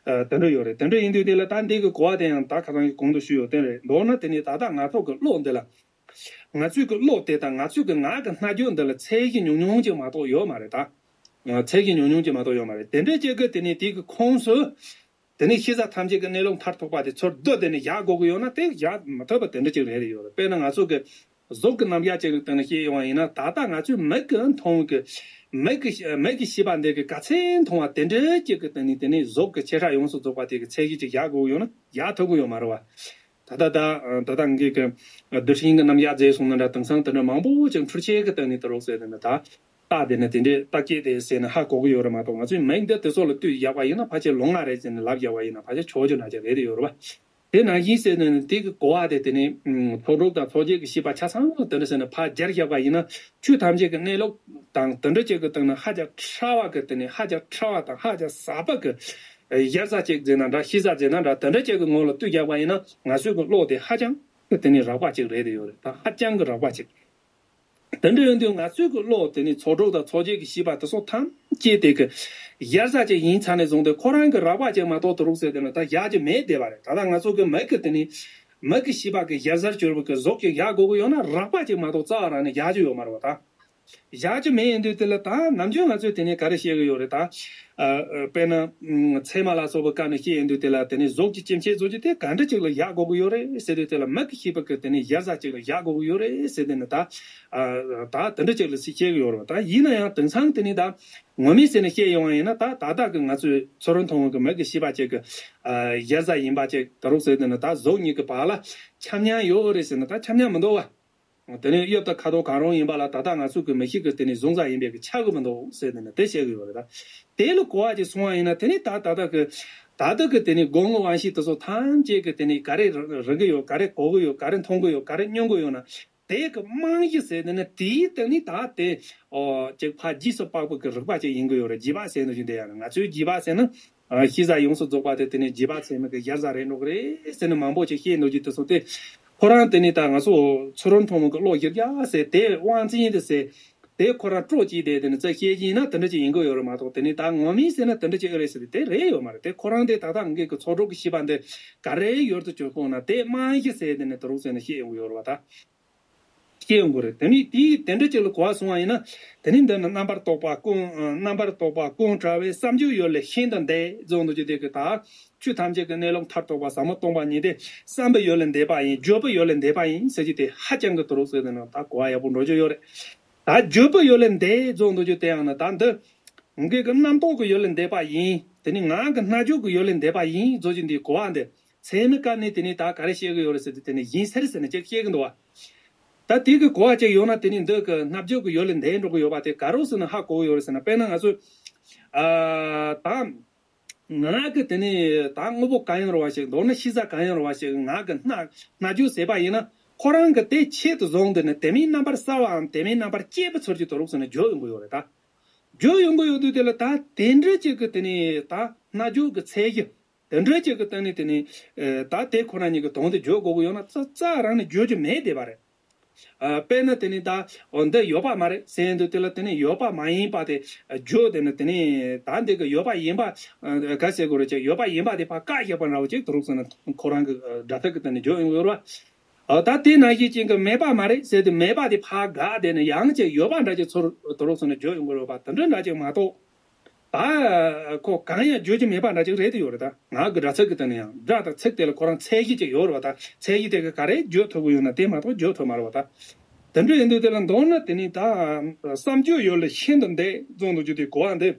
ཨ་དེ་འདྲ་ཡོད་རེད། དེ་འདྲ་ཡིན་དུས་དེ་ལ་ད་འདི་གི་གོ་བ་དེ་ཡང་ད་ཁ་སང་གི་གོང་དུ་ཞུས་ཡོད་དེ་རེད། མདོར་ན་དེ་ནི་ད་ལྟ་ང་ཚོ་གི་བློ་འདི་ལ། ང་ཚོའི་གི་བློ་དེ་དང་ང་ཚོའི་གི་ངག་གི་སྨྲ་བརྗོད་འདི་ལ་ཚད་གཞི་ཉུང་ཉུང་ཅིག་མ་གཏོགས་ཡོད་མ་རེད་ད། ཚད་གཞི་ཉུང་ཉུང་ཅིག་མ་གཏོགས་ཡོད་མ་རེད། དེ་འདྲའི་ཅིག་གི་དེ་ནི་དེ་གི་ཁོངས་སུ། དེ་ནི་ཤེས་བྱ་ཐམས་ཅད་ཀྱི་གནས་ལུགས་མཐར་ཐུག་པ་དེ་ཚུར་བསྡུ་དེ་ནི་བཞག་དགོས་ཀྱི་ཡོད་ན་དེ་བཞག་མི་ཐུབ་པ་དེ་འདྲ་ཅིག་རེད་རེད་ཡོད་རེད། དཔེར་ན་ང་ཚོ་གི་གཟུགས་ཀྱི་རྣམ་གཞག་ཅིག་གི་སྟེང་ནས་བཤད་ཡོང་བ་ཡིན་ན། ད་ལྟ་ང་ཚོའི་མིག་གིས་མཐོང་གི་མིག་གི་མིག་གི་ཤེས་པ་འདི་གི་ག་ཚད་མཐོང་བ་དེ་འདྲ་ཅིག་གི་སྟེང་ནས་དེ་ནི་གཟུགས་ཀྱི་ཆེ་ཕྲ་ཡོངས་སུ་རྫོགས་པ་དེ་གི་ཚད་གཞི་ཅིག་བཞག་དགོས་ཀྱི་ཡོད་ན་བཞག་ཐུབ་ཀྱི་ཡོད་མ་རེད་བ། ད་ལྟ་ད་ད་ལྟ་ངེད་ཀྱི་རྡུལ་ཕྲན་གྱི་རྣམ་གཞག་མཛད་སོང་ན་འདྲ། དེང་སང་དེ་འདྲ་མང་པོ་ཅིག་འཕྲུལ་ཆས་ཀྱི་སྟེང་ནས་དུ་རོགས་ཟེར་དེ་ནི་ད་རྟགས་དེ་ནི་དེ་འདྲའི་རྟགས་སྐྱེས་དེ་ཟེར་ནས་ཧ་གོ་གི་ཡོད་རེད་མ་གཏོགས། ང་ཚོའི་མིག་འདི་དེ་ཚོ་ལ་ལྟོས་བཞག་པ་ཡིན་ན་ཕལ་ཆེར་ལོང་བ་རེད་ཟེར་ནས་ལབ་བཞག་པ་ཡིན་ན་ཕལ་ཆེར་ཆོག་རྒྱུ་འདྲ་ཅིག་རེད་དེ་ཡོད་རེད་པ། དེ་ནང་བཞིན་ཟེར་ནས་ནི་དེ་གི་གོ་བ་དེ་དེ་ནི་ཚོགས་དྲུག་དང་ཚོགས་བརྒྱད་ཀྱི་ཤེས་པ་ཆ་ཚང་ལ་དེ་འདྲ་ཟེར་ནས་ཕར་སྦྱར་བཞག་པ་ཡིན་ན། ཆོས་ཐམས་ཅད་ཀྱི་གནས་ལུགས་དང་དེ་འདྲ་ཅིག་གི་སྟེང་ན་ཧ་ཅང་ཕྲ་བ་གི་དེ་ནི་ཧ་ཅང་ཕྲ་བ་དང་ཧ་ཅང་ཟབ་པ་གི་གཞལ་ས་ཅིག་ཟེར་ན་འདྲ། ཤེས་ས་ཟེར་ན་འདྲ། དེ་འདྲ་ཅིག་གི་ངོ་ལ་ལྟོས་བཞག་པ་ཡིན་ན་ང་ཚོའི་གི་བློ་དེ་ཧ་ཅང་གི་དེ་ནི་རགས་པ་ཅིག་རེད་དེ་ཡོད་རེད། ད་ཧ་ཅང་གི་རགས་པ་ཅིག་དེ་འདྲ་ཡིན་དུས་ང་ཚོའི་གི་བློ་དེ་ནི་ཚོགས་དྲུག་དང་ཚོགས་བརྒྱད་ཀྱི་ཤེས་པ་དེ་ཚོ་ཐམས་ཅད་དེ་གི་གཞལ་ས་ཅིག་ཡིན་ཚར་ནས་བཟུང་སྟེ་ཁོ་རང་གི་རགས་པ་ཅིག་མ་གཏོགས་དུ་རུག་ཟེར་དེ་ནི་ད་བཞག་རྒྱུ་མེད་བསྡད་པ་རེད། ད་ལྟ་ང་ཚོ་གི་མིག་གི་དེ་ནི་མིག་གི་ཤེས་པ་གི་གཞལ་སར་གྱུར་པ་གི་གཟུགས་ཅིག་བཞག་དགོས་གི་ཡོད་ན་རགས་པ་ཅིག་མ་གཏོགས་རྩ་བ་རང་ནས་བཞག་རྒྱུ་ཡོད་མ་རེད་པ། ད་བཞག་རྒྱུ་མེད་ཡིན་དུས་དེ་ལ་ད་ནམ་རྒྱུན་ང་ཚོས་དེ་ནས་ག་རེ་བཤད་གི་ཡོད་རེད། ད་ཨ་དཔེར་ན་ཨ་ཚད་མ་ལ་སོགས་པའི་སྐབས་ནས་བཤད་ཡིན་དུས་དེ་ལ་དེ་ནས་གཟུགས་ཀྱི་སྐྱེ་མཆེད་གཟུགས་ཀྱི་དེ་ག་འདྲ་ཅིག་ལ་བཞག་དགོས་གི་ཡོད་རེད་ཟེར་དུས་དེ་ལ་མིག་གི་ཤེས་པ་གི་དེ་ནས་གཞལ་ས་ཅིག་ལ་བཞག་དགོས་གི་ཡོད་རེད་ཟེར་དེ་ནས་ད་ཨ་ད་དེ་འདྲ་ཅིག་ལ་སེ་བཤད་གི་ཡོད་རེད། ད་ཡིན་ན་ཡང་དེང་སང་དེ་ནས་ད་ངོ་མས་ཟེར་ནས་བཤད་ཡོང་བ་ཡིན་ན། ད་ད་ལྟ་གི་ང་ཚོས་ཚུར་མཐོང་བ་གི་མིག་གི་ཤེས་པ་ཅིག་གི་ཨ་གཞལ་ས་ཡིན་པ་ཅིག་དུ་རུག་ཟེར་དེ་ནས་ད་གཟུགས་གཉིས་ཀྱི་བར་ལ་ཁྱབ་མཉམ་ཡོད་རེད་ཟེར་ན་ད་ཁྱབ་མཉམ་མི་འདུག་བ། དེ་ནས་གཡབ་དང་ཁ་དོག་གང་རུང་ཡིན་པ་ལ་ད་ལྟ་ང་ཚོ་གི་མིག་ཤེས་ཀྱི་དེ་ནས་གཟུང་ས་ཡིན་པའི་གི་ཆགས་གི་མི་འདུག་ཟེར་ནས་དེ་བཤད་གི་ཡོད་རེད། ད་དེ་ལ་གོ་བ་ཅིག་སོང་བ་ཡིན་ན་དེ་ནས་ད་ད་ལྟ་གི་ད་ལྟ་གི་དེ་ནས་སྒོ་ལྔ་དབང་ཤེས་དེ་ཚོ་ཐམས་ཅད་ཀྱི་དེ་ནས་ག་རེ་རིག་གི་ཡོད། ག་རེ་གོ་གི་ཡོད། ག་རེ་མཐོང་གི་ཡོད། ག་རེ་མྱོང་གི་ཡོད་ན་དེ་གི་རྨང་གཞི་ཟེར་དེ་ནི་དེའི་སྟེང་ནས་ད་དེ་ཨོ་ཅིག་ཕར་རྗེས་སུ་དཔག་པའི་གི་རིག་པ་ཅིག་ཡིན་གི་ཡོད་རེད། རྗེས་དཔག་ཟེར་འདུག་ཅིང་དེ་ཡང་ང་ཚོའི་རྗེས་དཔག་ཟེར་ན། ཨ་ཤེས་བྱ་ཡོངས་སུ་རྫོགས་པ་དེ་དེ་ནས་རྗེས་དཔག་ཚད་མའི་གི་གཞལ་བྱ་རེད་འགྲོ་གི་རེད་ཟེར་ནས་མང་པོ་ཅིག་བཤད་འདུག་ཅིང་དེ་ཚོ་དེ་ཁོ་རང་དེ་ནས་ད་ང་ཚོ་ཚུར་མཐོང་བ་གི་བློ་གཞལ་བྱ་ཟེར་དེ་དབང་བཙན་དེ་ཟེར་དེ་ཁོ་རང་སྤྲོ་སྐྱེས་དེ་དེ་ནས་རྩ་བཤད་ཀྱི་ཡིན་ན་དེ་འདྲ་ཅིག་ཡིན་གི་ཡོད་རེད་མ་གཏོགས། དེ་ནས་ད་ངོ་མས་ཟེར་ན་དེ་འདྲ་ཅིག་ཨེ་རེད་ཟེར་དེ་དེ་རེད་ཡོད་མ་རེད། དེ་ཁོ་རང་དེ་ད་ལྟ་ངེད་ཀྱི་ཚོགས་དྲུག་གི་ཤེས་པ་འདི་ག་རེ་ཡོད་དུ་གྱུར་སོང་ན་དེ་རྨང་གཞི་ཟེར་དེ་ནས་དུ་རུག་ཟེར་ནས་བཤད་ཡོང་གི་ཡོད་རེད་བ་ད། སྐྱེ་ཡོང་གི་རེད། དེ་ནི་དེའི་དེ་འདྲ་ཅིག་ལ་གོ་བ་སོང་བ་ཡིན་ན། དེ་ནི་འདི་ནི་རྣམ་པར་རྟོག་པ་ཀུན་རྣམ་པར་རྟོག་པ་ཀུན་བྲལ་བའི་བསམ་བརྗོད་ཡུལ་ལས་ཤིན་ཏུ་འདས་རྫོགས་འདུག་ཅིང་དེ་གི་ད་ཆོས་ཐམས་ཅད་ཀྱི་གནས་ལུགས་མཐར་ཐུག་པ་ཟབ་མོ་སྟོང་པ་ཉིད་དེ་བསམ་པའི་ཡུལ་ལས་འདས་པ་ཡིན། བརྗོད་པའི་ཡུལ་ལས་འདས་པ་ཡིན་ཟེར་གྱི་དེ་ཧ་ཅང་གི་དུ་རུག་ཟེར་དེ་ནི་ད་གོ་བ་ཡག་པོ་འགྲོ་རྒྱུ་ཡོད་རེད། ད་བརྗོད་པའི་ཡུལ་ལས་འདས་རྫོགས་འདུག་ཅིང་དེ་ཡང་ནི་ད་འདི་ངེད་ཀྱི་རྣམ་རྟོག་གི་ཡུལ་ལས་འདས་པ་ཡིན། དེ་ནི་ངག་གི་རྣ་བརྗོད་ཀྱི་ཡུལ་ལས་འདས་པ་ཡིན་རྫོགས་ཅིང་དེ་གོ་བ་འདི། ཚད་མའི་སྐབས་ནས་དེ་ནས་ད་ག་རེ་བཤད་ཀྱི་ཡོད་རེད་ཟེར་དུས་དེ་ནས་ཡིན་ཟེར་ཟེར་ནས་ཅིག་བཤད་ཀྱི་འདུག་བ། ད་དེ་གི་གོ་བ་ཅིག་ཡོང་ན་དེ་ནས་འདི་གི་རྣ་བརྗོད་ཀྱི་ཡུལ་ལས་འདས་འགྲོ་གི་ཡོད་པ་དེ་ག་རེ་ཟེར་ན་ཧ་གོ་གི་ཡོད་རེད་ཟེར་ན། དཔེར་ན་ང་ཚོས་ཨ་ད་ངག་གི་དེ་ནས་ད་དངོས་པོ་གང་ཡང་རུང་བ་ཞིག་མདོར་ན་ཤེས་བྱ་གང་ཡང་རུང་བ་ཞིག་ངག་གི་རྣ་རྣ་བརྗོད་ཟེར་བ་ཡིན་ན་ཁོ་རང་གི་དེ་ཆེད་དུ་བཟུང་དེ་ནས་དེ་མིན་རྣམ་པར་གསལ་བའམ་དེ་མིན་རྣམ་པར་སྐྱེས་པའི་ཚུལ་གྱིས་དུ་རུག་ཟེར་ནས་བརྗོད་ཡོང་གི་ཡོད་རེད་ད། བརྗོད་ཡོང་གི་ཡོད་དུས་དེ་ལ་ད་དེ་འདྲ་ཅིག་གི་དེ་ནས་ད་རྣ་བརྗོད་ཀྱི་ཚད་གཞི། དེ་འདྲ་ཅིག་གི་སྟེང་ནས་དེ་ནས་ཨེ་ད་དེ་ཁོ་རང་ཉིད་ཀྱི་དོན་དེ་བརྗོད་དགོས་ཀྱི་ཡོད་ན་རྩ་རྩ་རང་ནས་བརྗོད་རྒྱུ་མེད་བསྡད་པ་རེད། ཨ་དཔེར་ན་དེ་ནས་ད་འོ་འདི་ཡོད་པ་མ་རེད་ཟེར་ཡོང་དུས་དེ་ལ་དེ་ནས་ཡོད་པ་མ་ཡིན་པ་དེ་བརྗོད་དེ་ནས་དེ་ནས་ད་འདི་གི་ཡོད་པ་ཡིན་པ་ཨ་ག་ཟེར་དགོས་རེད་ཅེས་ཡོད་པ་ཡིན་པ་དེ་ཕར་བཀག་བཞག་པ་འདྲ་བོ་ཅིག་དུ་རུག་ཟེར་ན་ཁོ་རང་གི་ཨ་སྒྲ་ཐག་གི་སྟེང་ནས་བརྗོད་ཡོང་གི་ཡོད་རེད་བ། ཨ་ད་དེ་ནང་བཞིན་ཅན་གྱི་མེད་པ་མ་རེད་ཟེར་དུས་མེད་པ་དེ་ཕར་བཀག་དེ་ནས་ཡང་ཅིག་ཡོད་པ་འདྲ་ཅིག་ཚུར་དུ་རུག་ཟེར་ནས་བརྗོད་ཡོང་གི་རེད་བ། དེ་འདྲ་འདྲ་ཅིག་མ་གཏོགས། ད་ཁོ་གང་ཡང་བརྗོད་ཀྱི་མེད་པ་འདྲ་ཅིག་རེད་དེ་ཡོད་རེད། ད་ངག་གི་སྒྲ་ཚིག་གི་སྟེང་ནས་ཡང་སྒྲ་དང་ཚིག་དེ་ལ་ཁོ་རང་ཚད་གཞི་ཅིག་ཡོད་རེད་བ། ད་ཚད་གཞི་དེ་གི་ག་རེ་བརྗོད་ཐུབ་ཀྱི་ཡོད་ན་དེ་མ་གཏོགས་བརྗོད་ཐུབ་མ་རེད་བ། ད་དེ་འདྲ་ཡིན་དུས་དེ་ལ་མདོར་ན་དེ་ནི་ད་བསམ་བརྗོད་ཡུལ་ལས་ཤིན་ཏུ་འདས་རྫོགས་འདུག་ཅིང་དེ་གོ་བ་འདི་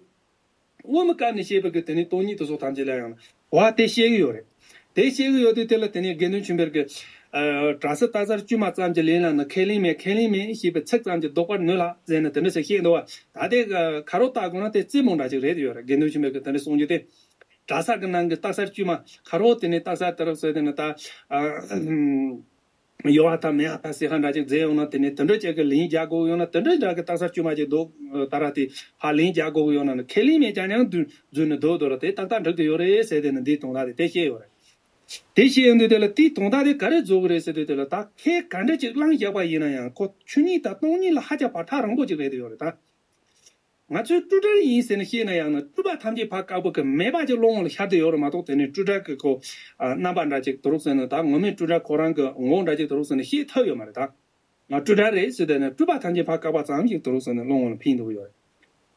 དབུ་མའི་སྐབས་ནས་བཤད་པའི་གི་དེ་ནི་སྟོང་ཉིད་དེ་ཚོ་ཐམས་ཅད་ལ་ཡང་གོ་བ་དེ་བཤད་ཀྱི་ཡོད་རེད། དེ་བཤད་ཀྱི་ཡོད་དུས་དེ་ལ་དེ་ནས་དགེ་འདུན་ཆོས་འཕེལ་གྱིས་ཨ་གྲྭ་ས་རྟགས་གསལ་དཀྱུས་མ་ཙམ་གྱི་ལན་ལ་ནི་ཁས་ལེན་མེད། ཁས་ལེན་མེད་ཞེས་པའི་ཚིག་ཙམ་གྱིས་ལྡོག་པར་ནུས་ལ་ཟེར་ནས་དེ་འདྲ་ཟེར་བཤད་འདུག་བ། ད་དེ་ཁ་རོག་ལྟ་དགོས་ན་དེ་རྩེད་མོ་འདྲ་ཅིག་རེད་ཡོད་རེད། དགེ་འདུན་ཆོས་འཕེལ་གྱིས་དེ་འདྲ་གསུང་རྒྱུ་དེ། གྲྭ་ས་གི་ནང་གི་རྟགས་གསལ་དཀྱུས་མ་ཁ་རོག་དེ་ནས་རྟགས་གསལ་དེ་རུ་ཟེར་དེ་ནི་ད་ཨ། ཡོད་པ་དང་མེད་པ་དང་ཟེར་ཁ་འདྲ་ཅིག་མཛད་ཡོང་ན་དེ་ནས་དེ་འདྲ་ཅིག་གི་ལན་རྒྱག་དགོས་ཡོང་ན་དེ་འདྲ་འདྲ་གི་རྟགས་གསལ་དཀྱུས་མ་ཅིག་ལྡོག་ད་ར་དེ་ཕར་ལན་རྒྱག་དགོས་ཡོང་ན་ནི་ཁས་ལེན་མེད་ཀྱང་ཡང་འཛུལ་འཛུལ་ནས་ལྡོག་ལྡོག་ལ་དེ་ཏག་ཏག་འགྲིག་གི་ཡོད་རེད་ཟེར་དེ་ནི་འདིའི་དོན་དག་དེ་དེ་བཤད་ཡོད་རེད། དེ་བཤད་ཡོང་དུས་དེ་ལ་དེའི་དོན་དག་དེ་ག་རེ་རྫོགས་གི་རེད་ཟེར་དུས་དེ་ལ་ད་ཁས་ག་འདྲ་ཅིག་བླངས་བཞག་པ་ཡིན་ན་ཡང་ཁོ་ཆོས་ཉིད་དང་སྟོང་ཉིད་ལ་ཧ་ཅང་བར་ཐག་རིང་པོ་ཅིག་རེད་དེ་ཡོད་རེད་ད། ང་ཚོས་སྤྲོས་བྲལ་ཡིན་ཟེར་ནས་བཤད་ན་ཡང་ན་སྤྲོས་པ་ཐམས་ཅད་ཕར་བཀག་པ་གི་མེད་པ་ཅིག་བློ་ངོ་ལ་ཤར་བསྡད་ཡོད་རེད་མ་གཏོགས་དེ་ནི་སྤྲོས་བྲལ་གི་ཁོ་ཨ་རྣམ་པ་འདྲ་ཅིག་དུ་རུག་ཟེར་ན་ད་ངོ་མས་སྤྲོས་བྲལ་ཁོ་རང་གི་ངོ་བོ་འདྲ་ཅིག་དུ་རུག་ཟེར་ནས་བཤད་ཐུབ་ཡོད་མ་རེད་ད། ང་སྤྲོས་བྲལ་རེད་ཟེར་དེ་ནི་སྤྲོས་པ་ཐམས་ཅད་ཕར་བཀག་པ་ཙམ་ཞིག་དུ་རུག་ཟེར་ནས་བློ་ངོ་ལ་ཕན་ཐུབ་ཡོད་རེད།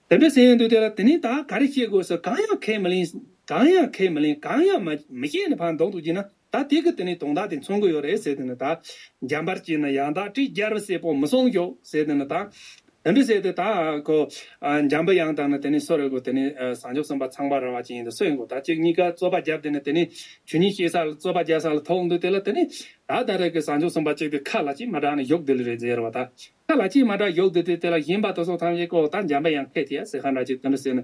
དེ་འདྲ་ཟེར་ཡོང་དུས་དེ་ལ་དེ་ནི་ད་ག་རེ་བཤད་དགོས་ཟེར་གང་ཡང་ཁས་མི་ལེན། གང་ཡང་ཁས་མི་ལེན། གང་ཡང་མ་མི་བཤད་ནས་ཕར་འདོགས་འདུག་ཅེ་ན། ད་དེ་གི་དེ་ནི་དོན་དག་དེ་མཚོན་གི་ཡོད་རེད་ཟེར་དེ་ནི་ད། འཇམ་དཔལ་གྱིས་ནི་ཡང་དག་དྲིས། རྒྱལ་བའི་སྲས་པོ་མི་གསུང་ཞོག་ཟེར་དེ་ནི་ད། དེ་འདྲ་ཟེར་ཏེ་ད་ཁོ་ཨ་འཇམ་པའི་དབྱངས་དང་ནི་དེ་ནི་སུ་རེད་གོ། དེ་ནི་ཨ་བྱང་ཆུབ་སེམས་དཔའ་ཚངས་པ་ར་བ་ཅན་ཡིན་དུ་སུ་ཡིན་གོ། ད་གཅིག་གཉིས་ཀ་རྩོད་པ་བརྒྱབ་དེ་ནི་དེ་ནི་ཆོས་ཉིད་བཤད་ས་ལ་རྩོད་པ་རྒྱག་ས་ལ་ཐོག་འདུག་དེ་ལ་དེ་ནི་ད་ད་རེས་ཀྱི་བྱང་ཆུབ་སེམས་དཔའ་གཅིག་དེ་ཁ་ལ་ཅིག་མ་གྲགས་ནས་བཞུགས་དེ་ལ་རེད་ཟེར་བ། ད་ཁ་ལ་ཅིག་མ་གྲགས་བཞུགས་དེ་དེ་དེ་ལ་གཞན་པ་དེ་ཚོ་ཐམས་ཅད་ཀོ་ད་འཇམ་པའི་དབྱངས་ཁས་ཐེ་ཟེར་ཁ་འདྲ་ཅིག་དེ་འདྲ་ཟེར་ནི་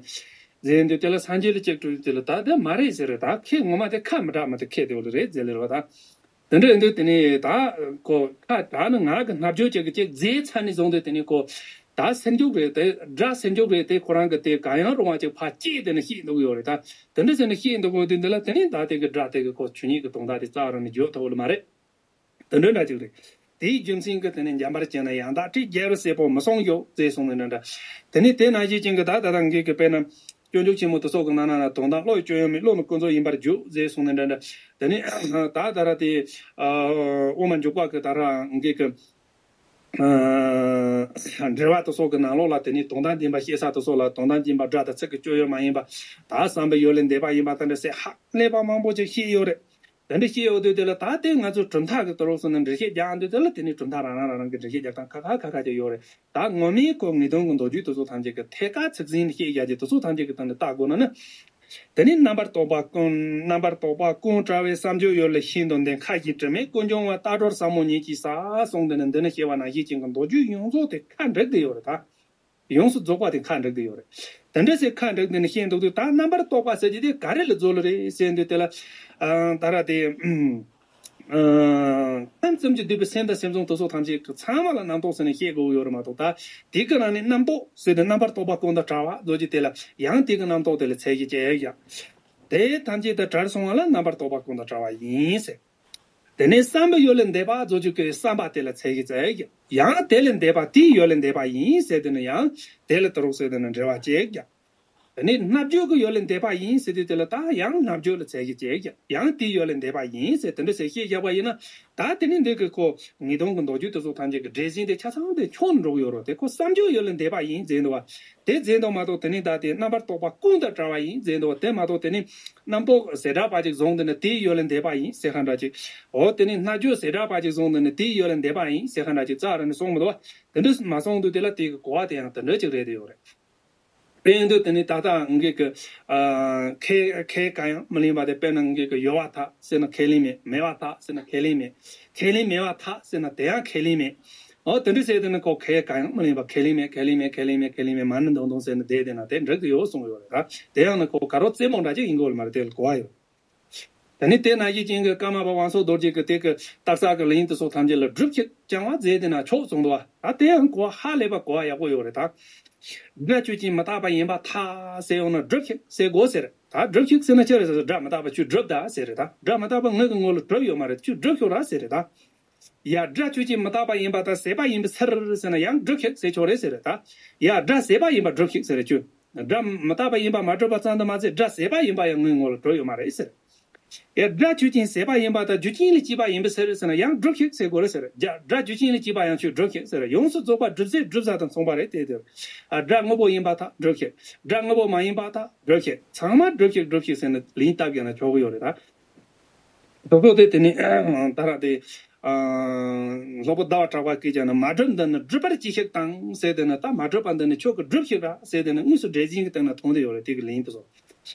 ཟེར་འདུག་དེ་ལ་སངས་རྒྱས་ལ་གཅིག་སྤྲུལ་དེ་ལ་ད་དེ་མ་རེད་ཟེར་རེད། ད་ཁས་ངོ་མ་དེ་ཁ་མ་གྲགས་མ་དེ་ཁས་དེ་བ་ལ་རེད་ཟེར་ལེ་རེད་བ། ད། དེ་འདྲ་ཡིན་དུས་དེ་ནི་ད་ཁོ་ཁ་གྲགས་ནི་ངག་གི་རྣ་བརྒྱུད་ཅིག་གི་ཅིག་རྫས་ཚ་ནི་བཟུང་དུས་དེ་ནི་ཁོ་ད་སེམས་འཇུག་རེད་དེ་སྒྲ་སེམས་འཇུག་རེད་དེ་ཁོ་རང་གི་དེ་གང་ཡང་རུང་བ་ཅིག་ཕར་སྐྱེས་དེ་ནི་ཤེས་འདུག་ཡོད་རེད། ད་དེ་འདྲ་ཟེར་ནི་ཤེས་འདུག་ཡོད་དུས་འདི་ལ་དེ་ནི་ད་དེ་གི་སྒྲ་དེ་གི་ཁོ་ཆོས་ཉིད་ཀྱི་དོན་དག་དེ་རྩ་བ་རང་ནས་བརྗོད་ཐུབ་ལ་མ་རེད། དེ་འདྲ་འདྲ་ཅིག་རེད། དེའི་རྒྱུ་མཚན་གྱིས་དེ་ནི་འཇམ་པར་བྱས་ན་ཡང་དག་དྲི་རྒྱལ་བའི་སྲས་པོ་མི་གསུང་ཞུ་ཟེར་གསུངས་ནས་འདྲ་འདྲ། དེ་ནི་དེ་ནང་བཞིན་ཅན་གྱི་ད་ད་ལྟ་འགས་ཀྱི་དཔེར་ན། སྤྱོད་འཇུག་ཆེན་མོ་དེ་སོགས་ཀྱི་ནང་ན་ན་དོན་དམ་བློ་ཡི་སྤྱོད་ཡུལ་མིན་བློ་ནི་ཀུན་རྫོབ་ཡིན་པར་འཇུག་ཟེར་གསུངས་ནས་འདྲ་འདྲ། དེ་ནི་ད་ད་ར་དེ་དབུ་མ་འཇུག་པ་གི་ད་ར་འགས་ཀྱི་འགྲེལ་བ་དེ་སོགས་ཀྱི་ནང་ལོགས་ལ་དེ་ནི་དོན་དམ་བདེན་པ་བཤད་ས་དེ་སོགས་ལ་དོན་དམ་བདེན་པ་སྒྲ་དང་ཚིག་གི་སྤྱོད་ཡུལ་མ་ཡིན་པ། ད་བསམ་པའི་ཡུལ་ལས་འདས་པ་ཡིན་པ་དེ་འདྲ་ཟེར་ཧ་ལས་པ་མང་པོ་ཅིག་བཤད་ཡོད་རེད། དེ་འདྲ་བཤད་ཡོད་དུས་དེ་ལ་ད་ལྟའི་ང་ཚོས་གྲུབ་མཐའ་གི་དོ་རོགས་སུ་ནི་འགྲེལ་བཤད་རྒྱག་འདུག་དེ་ལ་དེ་ནི་གྲུབ་མཐའ་རང་རང་རང་རང་གི་འགྲེལ་བཤད་རྒྱག་སྟངས་ཁ་ཁ་ཁ་ཁ་ཅིག་ཡོད་རེད། ད་ངོ་མའི་ཁོ་ངེས་དོན་གྱི་མདོ་རྒྱུད་དེ་ཚོ་ཐམས་ཅད་ཀྱི་ཐད་ཀར་ཚིག་ཟིན་བཤད་རྒྱག་རྒྱུ་དེ་ཚོ་ཐམས་ཅད་ཀྱི་སྟེང་ནས་བལྟ་དགོས་ན་ནི། དེ་ནི་རྣམ་པར་རྟོག་པ་ཀུན་རྣམ་པར་རྟོག་པ་ཀུན་བྲལ་བའི་བསམ་བརྗོད་ཡུལ་ལས་ཤིན་ཏུ་འདས། མཁའ་བཞིན་དྲི་མེད་ཀུན་འབྱུང་བ། རྟ་གྲོལ་ཟབ་མོ་ཉིད་ཀྱི་ས། གསུངས་དེ་ནི་འདི་ནི་ཞེས་པ་ནང་བཞིན་ཅན་གྱི་མདོ་རྒྱུད་ཡོངས་རྫོགས་དེ་ཁ་འགྲིག་དེ་ཡོད་རེད་ད། ཡོངས་སུ་རྫོགས་པ་དེ་ཁ་འགྲིག་དེ་ཡོད་རེད། དེ་འདྲ་ཟེར་ཁ་འགྲིག་དེ་ནི་ཤེས་འདུག་དུས་ད་རྣམ་པར་རྟོག་པ་ཟེར་གྱི་དེ་ག་རེ་ལ་རྫོགས་ལ་རེད་ཟེར་འདུག་དེ་ལ། ཨ་ད་ར་དེ། ཨ་ཐམས་ཅད་ཀྱིས་བསྡུས་པའི་སེམས་དང་སེམས་བྱུང་དེ་ཚོ་ཐམས་ཅད་ཀྱི་ཚང་མ་ལ་རྣམ་རྟོག་ཟེར་ནས་བཤད་དགོས་ཡོད་རེད་མ་གཏོགས་ད། དེ་གི་ནང་ནས་རྣམ་རྟོག་ཟེར་ཏེ་རྣམ་པར་རྟོག་པ་ཀུན་དང་བྲལ་བ་རྫོགས་ཀྱི་དེ་ལ་ཡང་དེ་གི་རྣམ་རྟོག་དེ་ལ་ཚད་གཞི་བཅད་ཡག་དེ་ཐམས་ཅད་དང་བྲལ་སོང་བ་ལ་རྣམ་པར་རྟོག་པ་ཀུན་དང་བྲལ་བ་ཡིན་ཟེར། དེ་ནས་བསམ་པའི་ཡུལ་ལས་འདས་པ་རྫོགས་ཀྱི་བསམ་པ་དེ་ལ་ཚད་གཞི་བཅད་ཡག་ཡང་དེ་ལས་འདས་པ་དེའི་ཡུལ་ལས་འདས་པ་ཡིན་ཟེར་དེ་ནི་ཡང་དེ་ལ་དུ་རུག་ཟེར་དེ་ནི་འབྲེལ་བ་བཅད་ཡག་དེ་ནས་རྣམ་བརྗོད་ཀྱི་ཡུལ་ལས་འདས་པ་ཡིན་ཟེར་དུས་དེ་ལ་ད་ཡང་རྣམ་བརྗོད་ལ་ཚད་གཞི་བཅད་ཀྱང་ཡང་དེའི་ཡུལ་ལས་འདས་པ་ཡིན་ཟེར་དེ་འདྲ་ཟེར་བཤད་བཞག་པ་ཡིན་ན། ད་དེ་ནས་འདི་གི་ཁོ་ངེས་དོན་གྱི་མདོ་རྒྱུད་དེ་ཚོ་ཐམས་ཅད་ཀྱི་འགྲེལ་ཟིན་དེ་ཆ་ཚང་དེ་འཁྱོངས་འགྲོ་གི་ཡོད་རེད། དེ་ཁོ་བསམ་བརྗོད་ཡུལ་ལས་འདས་པ་ཡིན་ཟེར་འདུག་བ། དེ་ཟེར་འདུག་མ་གཏོགས་དེ་ནས་ད་དེ་རྣམ་པར་རྟོག་པ་ཀུན་དང་བྲལ་བ་ཡིན་ཟེར་འདུག་བ། དེ་མ་གཏོགས་དེ་ནས་རྣམ་རྟོག་ཟེར་སྒྲ་པ་ཅིག་བཟུང་དེ་ནས་དེའི་ཡུལ་ལས་འདས་པ་ཡིན་ཟེར་ག་འདྲ་ཅིག་འོ་དེ་ནས་རྣམ་བརྗོད་ཟེར་སྒྲ་པ་ཅིག་བཟུང་དེ་ནས་དེའི་ཡུལ་ལས་འདས་པ་ཡིན་ཟེར་ག་འདྲ་ཅིག་རྩ་ར་ནས་གསུངས་མི་འདུག་བ། དེ་འདྲ་མ་གསུངས་འདུག་དེ་ལ་དེ་གི་གོ་བ་དེ་ཡང་དེ་འདྲ་ཅིག་རེད་དེ་ཡོད་རེད། དཔེ་ཡིན་དུས་དེ་ནི་ད་ལྟ་ངེད་ཀྱི་ཨ་ཁེ་ཁེ་གང་ཡང་མི་ལེན་པ་དེ། དཔེར་ན་ངེད་ཀྱི་ཡོད་པ་ཐག་ཟེར་ན་ཁས་ལེན་མེད། མེད་པ་ཐག་ཟེར་ན་ཁས་ལེན་མེད། ཁས་ལེན་མེད་པ་ཐག་ཟེར་ན་དེ་ཡང་ཁས་ལེན་མེད། འོ་དེ་འདྲ་ཟེར་དུས་ནི་ཁོ་ཁེ་གང་ཡང་མི་ལེན་པ། ཁས་ལེན་མེད། ཁས་ལེན་མེད། ཁས་ལེན་མེད། ཁས་ལེན་མེད། མ་ཎི་མདུང་མདུང་ཟེར་ནས་བསྡད་དེ་ན་དེ་འགྲིག་གི་ཡོད་གསུངས་ཡོད་རེད། ད་དེ་ཡང་ནི་ཁོ་དགའ་རོགས་རྩེད་མོ་འདྲ་ཅིག་ཡིན་དགོས་ལ་མ་རེད། དེ་ལ་གོ་བ་ཡོད། ད་ནི་དེ་ནང་བཞིན་ཅན་གྱི་ཀརྨ་པ་དབང་ཕྱུག་རྡོ་རྗེ་གི་དེ་གི་རྟགས་གསལ་གྱི་ལན་དེ་ཚོ་ཐམས་ཅད་ལ་སྒྲུབ་ཞིག་བསྐྱང་བ་མཛད་དེ་ན་ཆོག་གསུངས་འདུག་བ། ད་དེ་ཡང་གོ་བ་ཧ་ལས་པ་གོ་བ་ཡག་པོ་ཡོད་རེད་ད། སྒྲ་ཆོས་ཅན་མི་རྟག་པ་ཡིན་པར་ཐལ་ཟེར་ཡོང་ན་སྒྲུབ་ཞིག་ཟེར་དགོས་ཟེར། ད་སྒྲུབ་ཞིག་ཟེར་ན་ཅི་རེད་ཟེར། སྒྲ་མི་རྟག་པ་ཁྱོད་སྒྲུབ་ད་ཟེར་རེད། ད་སྒྲ་མི་རྟག་པ་ངའི་གི་ངོ་ལ་གྲུབ་ཡོད་མ་རེད། ཁྱོད་སྒྲུབ་ཤོག་ར་ཟེར་རེད་ད། ཡ་སྒྲ་ཆོས་ཅན་མི་རྟག་པ་ཡིན་པ་དང་ཟད་པ་ཡིན་པའི་ཕྱིར་ཟེར་ན་ཡང་སྒྲུབ་ཞིག་ཟེར་ཆོག་རེད་ཟེར་རེད་ད། ཡ་སྒྲ་ཟད་པ་ཡིན་པ་སྒྲུབ་ཞིག་ཟེར་རེད་ཁྱོད། སྒྲ་མི་རྟག་པ་ཡིན་པ་མ་གྲུབ་པ་ཙམ་དུ་མ་ཟད་སྒྲ་ཟད་པ་ཡིན་པ་ཡང་ངའི་ངོ་ལ་གྲུབ་ཡོད་མ་རེད་ཟེར། ཡ་སྒྲ་ཆོས་ཅན་ཟད་པ་ཡིན་པ་དང་རྒྱུ་རྐྱེན་ལས་སྐྱེས་པ་ཡིན་པའི་ཕྱིར་ཟེར་ན་ཡང་སྒྲུབ་ཞིག་ཟེར་དགོས་རེད་ཟེར། རྒྱ་སྒྲ་རྒྱུ་རྐྱེན་ལས་སྐྱེས་པ་ཡང་ཁྱོད་སྒྲུབ་ཞིག་ཟེར། ཡོངས་སུ་རྫོགས་པ་སྒྲུབ་ཟད་སྒྲུབ་ས་དང་མཚུངས་པ་རེད་དེ་དེར། ཨ་སྒྲ་དངོས་པོ་ཡིན་པར་ཐལ་སྒྲུབ་ཞིག་སྒྲ་དངོས་པོ་མ་ཡིན་པར་ཐལ་སྒྲུབ་ཞིག་ཚང་མ་སྒྲུབ་ཞིག་སྒྲུབ་ཞིག་ཟེར་ནས་ལན་བཏབ་ཀྱང་ན་ཆོག་གི་ཡོད་རེད་ད། སོ་སོ་དེ་དེ་ནི་ད་ར་དེ་སློབ་དཔོན་ཟླ་བ་གྲགས་པ་སྐད་ཀྱང་ནི་མ་གྲུབ་འདི་ནི་སྒྲུབ་པར་གྱིས་ཤིག་དང་ཟེར་དེ་ནི་ད་མ་གྲུབ་པ་འདི་ནི་ཁྱོད་ཀྱིས་སྒྲུབ་ཤིག་ར་ཟེར་དེ་ནི་དངོས་སུ་འགྲེལ་ཆེན་གྱི་སྟེང་ན་མཐོང་དེ་ཡོད་རེད། དེ་གི་ལན་དེ་ཚོ་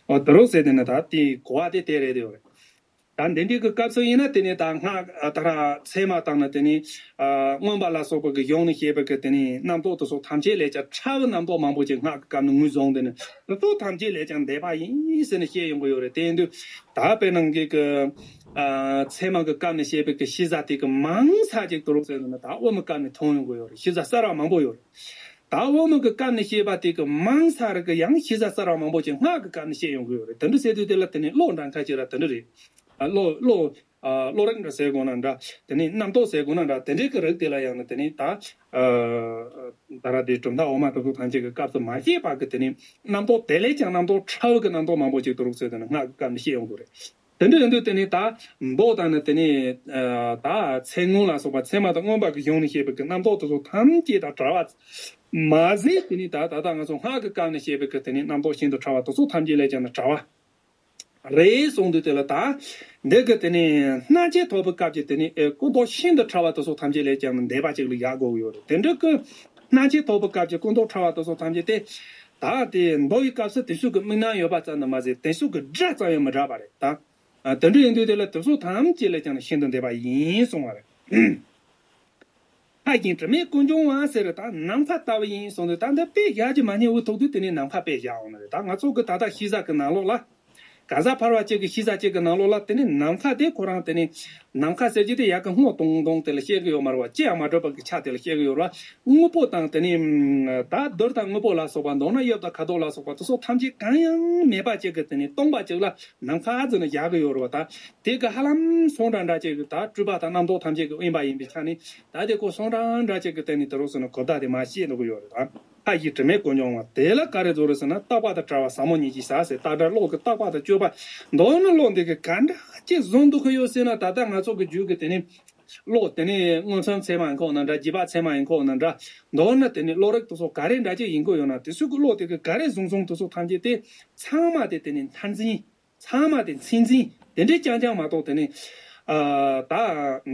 འོ་དེ་རུ་ཟེར་དེ་ནི་ད་དེ་གོ་བ་དེ་དེ་རེད་དེ་ཡོད་རེད། ད་འདི་འདྲའི་གི་སྐབས་སུ་ཡིན་ན་དེ་ནི་ད་སྔགས་ད་ར་ཚད་མ་དང་ནི་དེ་ནི་མངོན་པ་ལ་སོགས་པ་གི་གཞུང་ནས་བཤད་པའི་གི་དེ་ནི་རྣམ་རྟོག་དེ་ཚོ་ཐམས་ཅད་ལས་ཀྱང་ཕྲ་བའི་རྣམ་རྟོག་མང་པོ་ཅིག་སྔགས་ཀྱི་སྐབས་ནས་ངོས་བཟུང་དེ་ནི་དེ་ཚོ་ཐམས་ཅད་ལས་ཀྱང་འདས་པ་ཡིན་ཟེར་ནས་བཤད་ཡོང་གི་ཡོད་རེད། དེ་ཡིན་དུས་ད་དཔེར་ན་ངེད་ཀྱི་ཨ་ཚད་མ་གི་སྐབས་ནས་བཤད་པའི་གི་ཤེས་བྱ་དེ་གི་མང་ས་ཅིག་དུ་རུག་ཟེར་ན་ད་དབུ་མའི་སྐབས་ནས་མཐོང་ཡོང་གི་ཡོད་རེད། ཤེས་བྱ་གསར་བ་མང་པོ་ཡོད་རེད། ད་དབུ་མ་གི་སྐབས་ནས་བཤད་པ་དེ་གི་མང་ས་རེ་གི་ཡང་ཤེས་བྱ་གསར་བ་མང་པོ་ཅིག་སྔགས་ཀྱི་སྐབས་ནས་བཤད་ཡོང་གི་ཡོད་རེད། དེ་འདྲ་ཟེར་དུས་དེ་ལ་དེ་ནི་བློ་འདྲ་ཁ་ཅིག་ར་དེ་འདྲ་རེད། ཨ་བློ་བློ་ཨ་བློ་རིག་འདྲ་ཟེར་དགོས་ན་འདྲ། དེ་ནི་རྣམ་རྟོག་ཟེར་དགོས་ན་འདྲ། དེ་འདྲའི་གི་རིགས་དེ་ལ་ཡང་ནི་དེ་ནི་ད་ཨ་ད་ར་དེ་གྲུབ་མཐའ་འོག་མ་དེ་ཚོ་ཐམས་ཅད་ཀྱི་སྐབས་སུ་མ་བཤད་པ་གི་དེ་ནི་རྣམ་རྟོག་དེ་ལས་ཀྱང་རྣམ་རྟོག་ཕྲ་བ་གི་རྣམ་རྟོག་མང་པོ་ཅིག་དུ་རུག་ཟེར་དེ་ནི་སྔགས་ཀྱི་སྐབས་ནས་བཤད་ཡོང་དགོས་རེད། དེ་འདྲ་ཡིན་དུས་དེ་ནི་ད་མདོ་དང་ནི་དེ་ནི་ཨ་ད་ཚད་ངོ་ལ་སོགས་པ་ཚད་མ་དང་མངོན་པ་གི་གཞུང་ནས་བཤད་པའི་གི་རྣམ་རྟོག་དེ་ཚོ་ཐམས་ཅད་དང་བྲལ་བ་མ་ཟད། དེ་ནི་ད་ད་ལྟ་ང་ཚོ་སྔགས་ཀྱི་སྐབས་ནས་བཤད་པའི་གི་དེ་ནི་རྣམ་རྟོག་ཤིན་ཏུ་ཕྲ་བ་དེ་ཚོ་ཐམས་ཅད་ལས་ཀྱང་ནི་བྲལ་བ་རེད་གསུངས་དུས་དེ་ལ་ད་འདི་གི་དེ་ནི་སྣང་མཆེད་ཐོབ་པའི་སྐབས་ཀྱི་དེ་ནི་ཨེ་ཀུན་རྟོག་ཤིན་ཏུ་ཕྲ་བ་དེ་ཚོ་ཐམས་ཅད་ལས་ཀྱང་ནི་འདས་པ་ཅིག་ལ་ཡག་དགོས་ཀྱི་ཡོད་རེད། དེ་འདྲ་གི་ སྣང་མཆེད་ཐོབ་པའི་སྐབས་ཀྱི་ཀུན་རྟོག་ཕྲ་བ་དེ་ཚོ་ཐམས་ཅད་དེ། ད་དེ་མདོ་ཡི་སྐབས་སུ་དེ་ཚོ་གི་དམིགས་རྣམ་ཡོད་པ་ཙམ་དུ་མ་ཟད་དེ་ཚོ་གི་སྒྲ་ཙམ་ཡང་མི་གྲགས་པ་རེད་ད། ཨ། དེ་འདྲ་ཡིན་དུས་དེ་ལ་དེ་ཚོ་ཐམས་ཅད་ལ་ཀྱང་ཤིན་ཏུ་འདས་པ་ཡིན་གསུང་བ་རེད། ལྷ་ཡི་དྲི་མས་ཀུན་སྦྱོང་བ་ཟེར་ད་ནམ་མཁའ་ལྟ་བུ་ཡིན་གསུངས་དུས། ད་འདི་དཔེ་བཞག་རྒྱུ་མ་རྙེད་འུ་ཐུག་དུས་དེ་ནས་ནམ་མཁའ་དཔེ་བཞག་འོང་ནི་རེད། ད་ང་ཚོ་གི་ད་ལྟ་ཤེས་བྱ་གི་ནང་ལོགས་ལ། གང་ཟག་ཕལ་བ་གཅིག་གི་ཤེས་བྱ་གཅིག་གི་ནང་ལོགས་ལ་དེ་ནས་ནམ་མཁའ་དེ་ཁོ་རང་དེ་ནས་ནམ་མཁའ་ཟེར་རྒྱུ་དེ་ཡ་གི་སྔོ་ཏོང་ཏོང་དེ་ལ་བཤད་གི་ཡོད་མ་རེད་བ། ཅི་ཡང་མ་གྲུབ་པ་གི་ཆ་དེ་ལ་བཤད་གི་ཡོད་རེད་བ། དངོས་པོ་དང་དེ་ནས་ད་རྡུལ་དང་དངོས་པོ་ལ་སོགས་པ། མདོར་ན་གཡབ་དང་ཁ་དོག་ལ་སོགས་པ་དེ་ཚོ་ཐམས་ཅད་གང་ཡང་མེད་པ་གཅིག་གི་དེ་ནས་སྟོང་པ་གཅིག་ལ་ནམ་མཁའ་ཟེར་ནས་བཞག་གི་ཡོད་རེད་བ། ད་དེ་གི་ཧ་ལམ་སོང་འདྲ་འདྲ་ཅིག་གི་ད་སྤྲུལ་པ་དང་རྣམ་རྟོག་ཐམས་ཅད་ཀྱི་དབེན་པ་ཡིན་པའི་ཆ་ནས། ད་དེ་ཁོ་སོང་འདྲ་འདྲ་ཅིག་གི་སྟེང་ནས་དེ་རོགས་སུ་ནི་གོ་བརྡ་དེ་མ་བཤད་འདུག་གི་ཡོད་རེད་ད། ལྷ་ཡི་དྲི་མས་ཀུན་སྦྱོང་བ་དེ་ལ་ག་རེ་རྫོགས་རེད་ཟེར་ན། རྟག་པ་དང་བྲལ་བ་ཟབ་མོ་ཉིད་ཀྱི་ཟབ་ཟེར། རྟག་བྲལ་བློ་གི་རྟག་པ་དང་སྤྱོད་པ། མདོར་ན་བློ་འདི་གི་ག་འདྲ་ཅིག་བཟུང་འདུག་གི་ཡོད་ཟེར་ན། ད་ལྟ་ང་ཚོ་གི་རྒྱུད་ཀྱི་དེ་ནི་བློ་དེ་ནི་མངོན་སུམ་ཚད་མ་ཡིན་ཁོག་ན་འདྲ། རྗེས་དཔག་ཚད་མ་ཡིན་ཁོག་ན་འདྲ། མདོར་ན་དེ་ནི་བློ་རིག་དེ་ཚོ་ག་རེ་འདྲ་ཅིག་ཡིན་གི་ཡོད་ན། དེ་ཚོ་གི་བློ་དེ་གི་ག་རེ་བཟུང་བཟུང་དེ་ཚོ་ཐམས་ཅད་དེ་ཚང་མ་དེ་དེ་ནི་མཐར་འཛིན། ཚང་མ་དེ་མཚན་འཛིན་དེ་འདྲའི་རྐྱང་རྐྱང་མ་གཏོགས། དེ་ནི་ཨ་ད་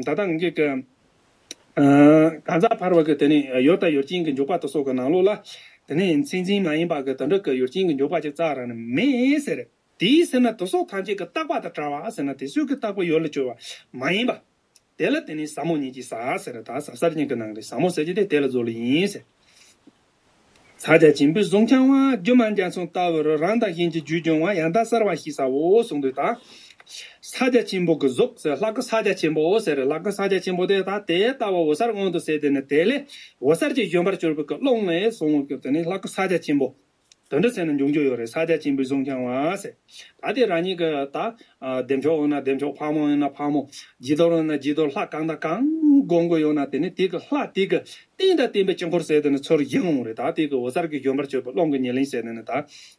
ད་ལྟ་ངེད་ཀྱི་ཨ་གང་ཟག་ཕལ་བ་གི་དེ་ནི་ཡུལ་དང་ཡུལ་ཅན་གྱི་འཇོག་པ་དེ་ཚོ་གི་ནང་ལོགས་ལ་དེ་ནི་མཚན་འཛིན་མ་ཡིན་པ་གི་དེ་འདྲ་གི་ཡུལ་ཅན་གྱི་འཇོག་པ་ཅིག་རྩ་བ་རང་ནས་མེད་ཟེར། དེའི་ཟེར་ན་དེ་ཚོ་ཐམས་ཅད་ཀྱི་རྟག་པ་དང་བྲལ་བ་ཟེར་ན་དེ་ཚོ་གི་རྟག་པ་ཡུལ་ལ་གྱུར་པ་མ་ཡིན་པ། དེ་ལ་དེ་ནི་ཟབ་མོ་ཉིད་ཀྱི་ཟབ་ཟེར། ད་ཟབ་གསལ་ཉིད་ཀྱི་ནང་ནས་ཟབ་མོ་ཟེར་གྱི་དེ་དེ་ལ་རྫོགས་ལ་ཡིན་ཟེར། ཕྱག་རྒྱ་ཆེན་པོས་གཟུངས་འཆང་བ། སྒྱུ་མ་འཇའ་ཚོན་ལྟ་བུར་རང་དང་གཞན་གྱི་རྒྱུད་སྦྱོང་བ། ཡང་དག་གསལ་བར་ཤེས་བྱའོ་གསུངས་དུས་ད། ཕྱག་རྒྱ་ཆེན་པོ་གི་གཟུགས་ཟེར། ལྷ་སྐུ་ཕྱག་རྒྱ་ཆེན་པོ་ཟེར། ལྷ་སྐུ་ཕྱག་རྒྱ་ཆེན་པོ་དེ་ད་དེ་ལྟ་བུ་འོད་གསལ་མངོན་དུ་གསལ་དེ་ནི་དེ་ལས་འོད་གསལ་གྱི་བཞོན་པར་གྱུར་པའི་གི་ཀློང་ནས་གསུངས་པའི་གི་དེ་ནི་ལྷ་སྐུ་ཕྱག་རྒྱ་ཆེན་པོ། དེ་འདྲ་ཟེར་ནས་འབྱུང་རྒྱུ་ཡོད་རེད། ཕྱག་རྒྱ་ཆེན་པོས་གཟུངས་འཆང་བ་ཟེར། ད་དེ་རང་ཉིད་ཀྱི་ད་ཨ་བདེ་མཆོག་ཡིན་ན་བདེ་མཆོག་ཕག་མོ་ཡིན་ན་ཕག་མོ། བྱི་དོར་ཡིན་ན་བྱི་དོར། ལྷ་གང་དང་གང་སྒོམ་གྱི་ཡོད་ན་དེ་ནི་དེ་གི་ལྷ་དེ་གི་རྟེན་དང་བརྟེན་པའི་དཀྱིལ་འཁོར་ཟེར་དེ་ནི་ཚུར་ཡིན་འོང་རེད། ད་དེ་གི་འོད་གསལ་གྱི་བཞོན་པར་གྱུར་པའི་ཀློང་གི་ཉེར་ལེན་ཟེར་དེ་ནི་ད་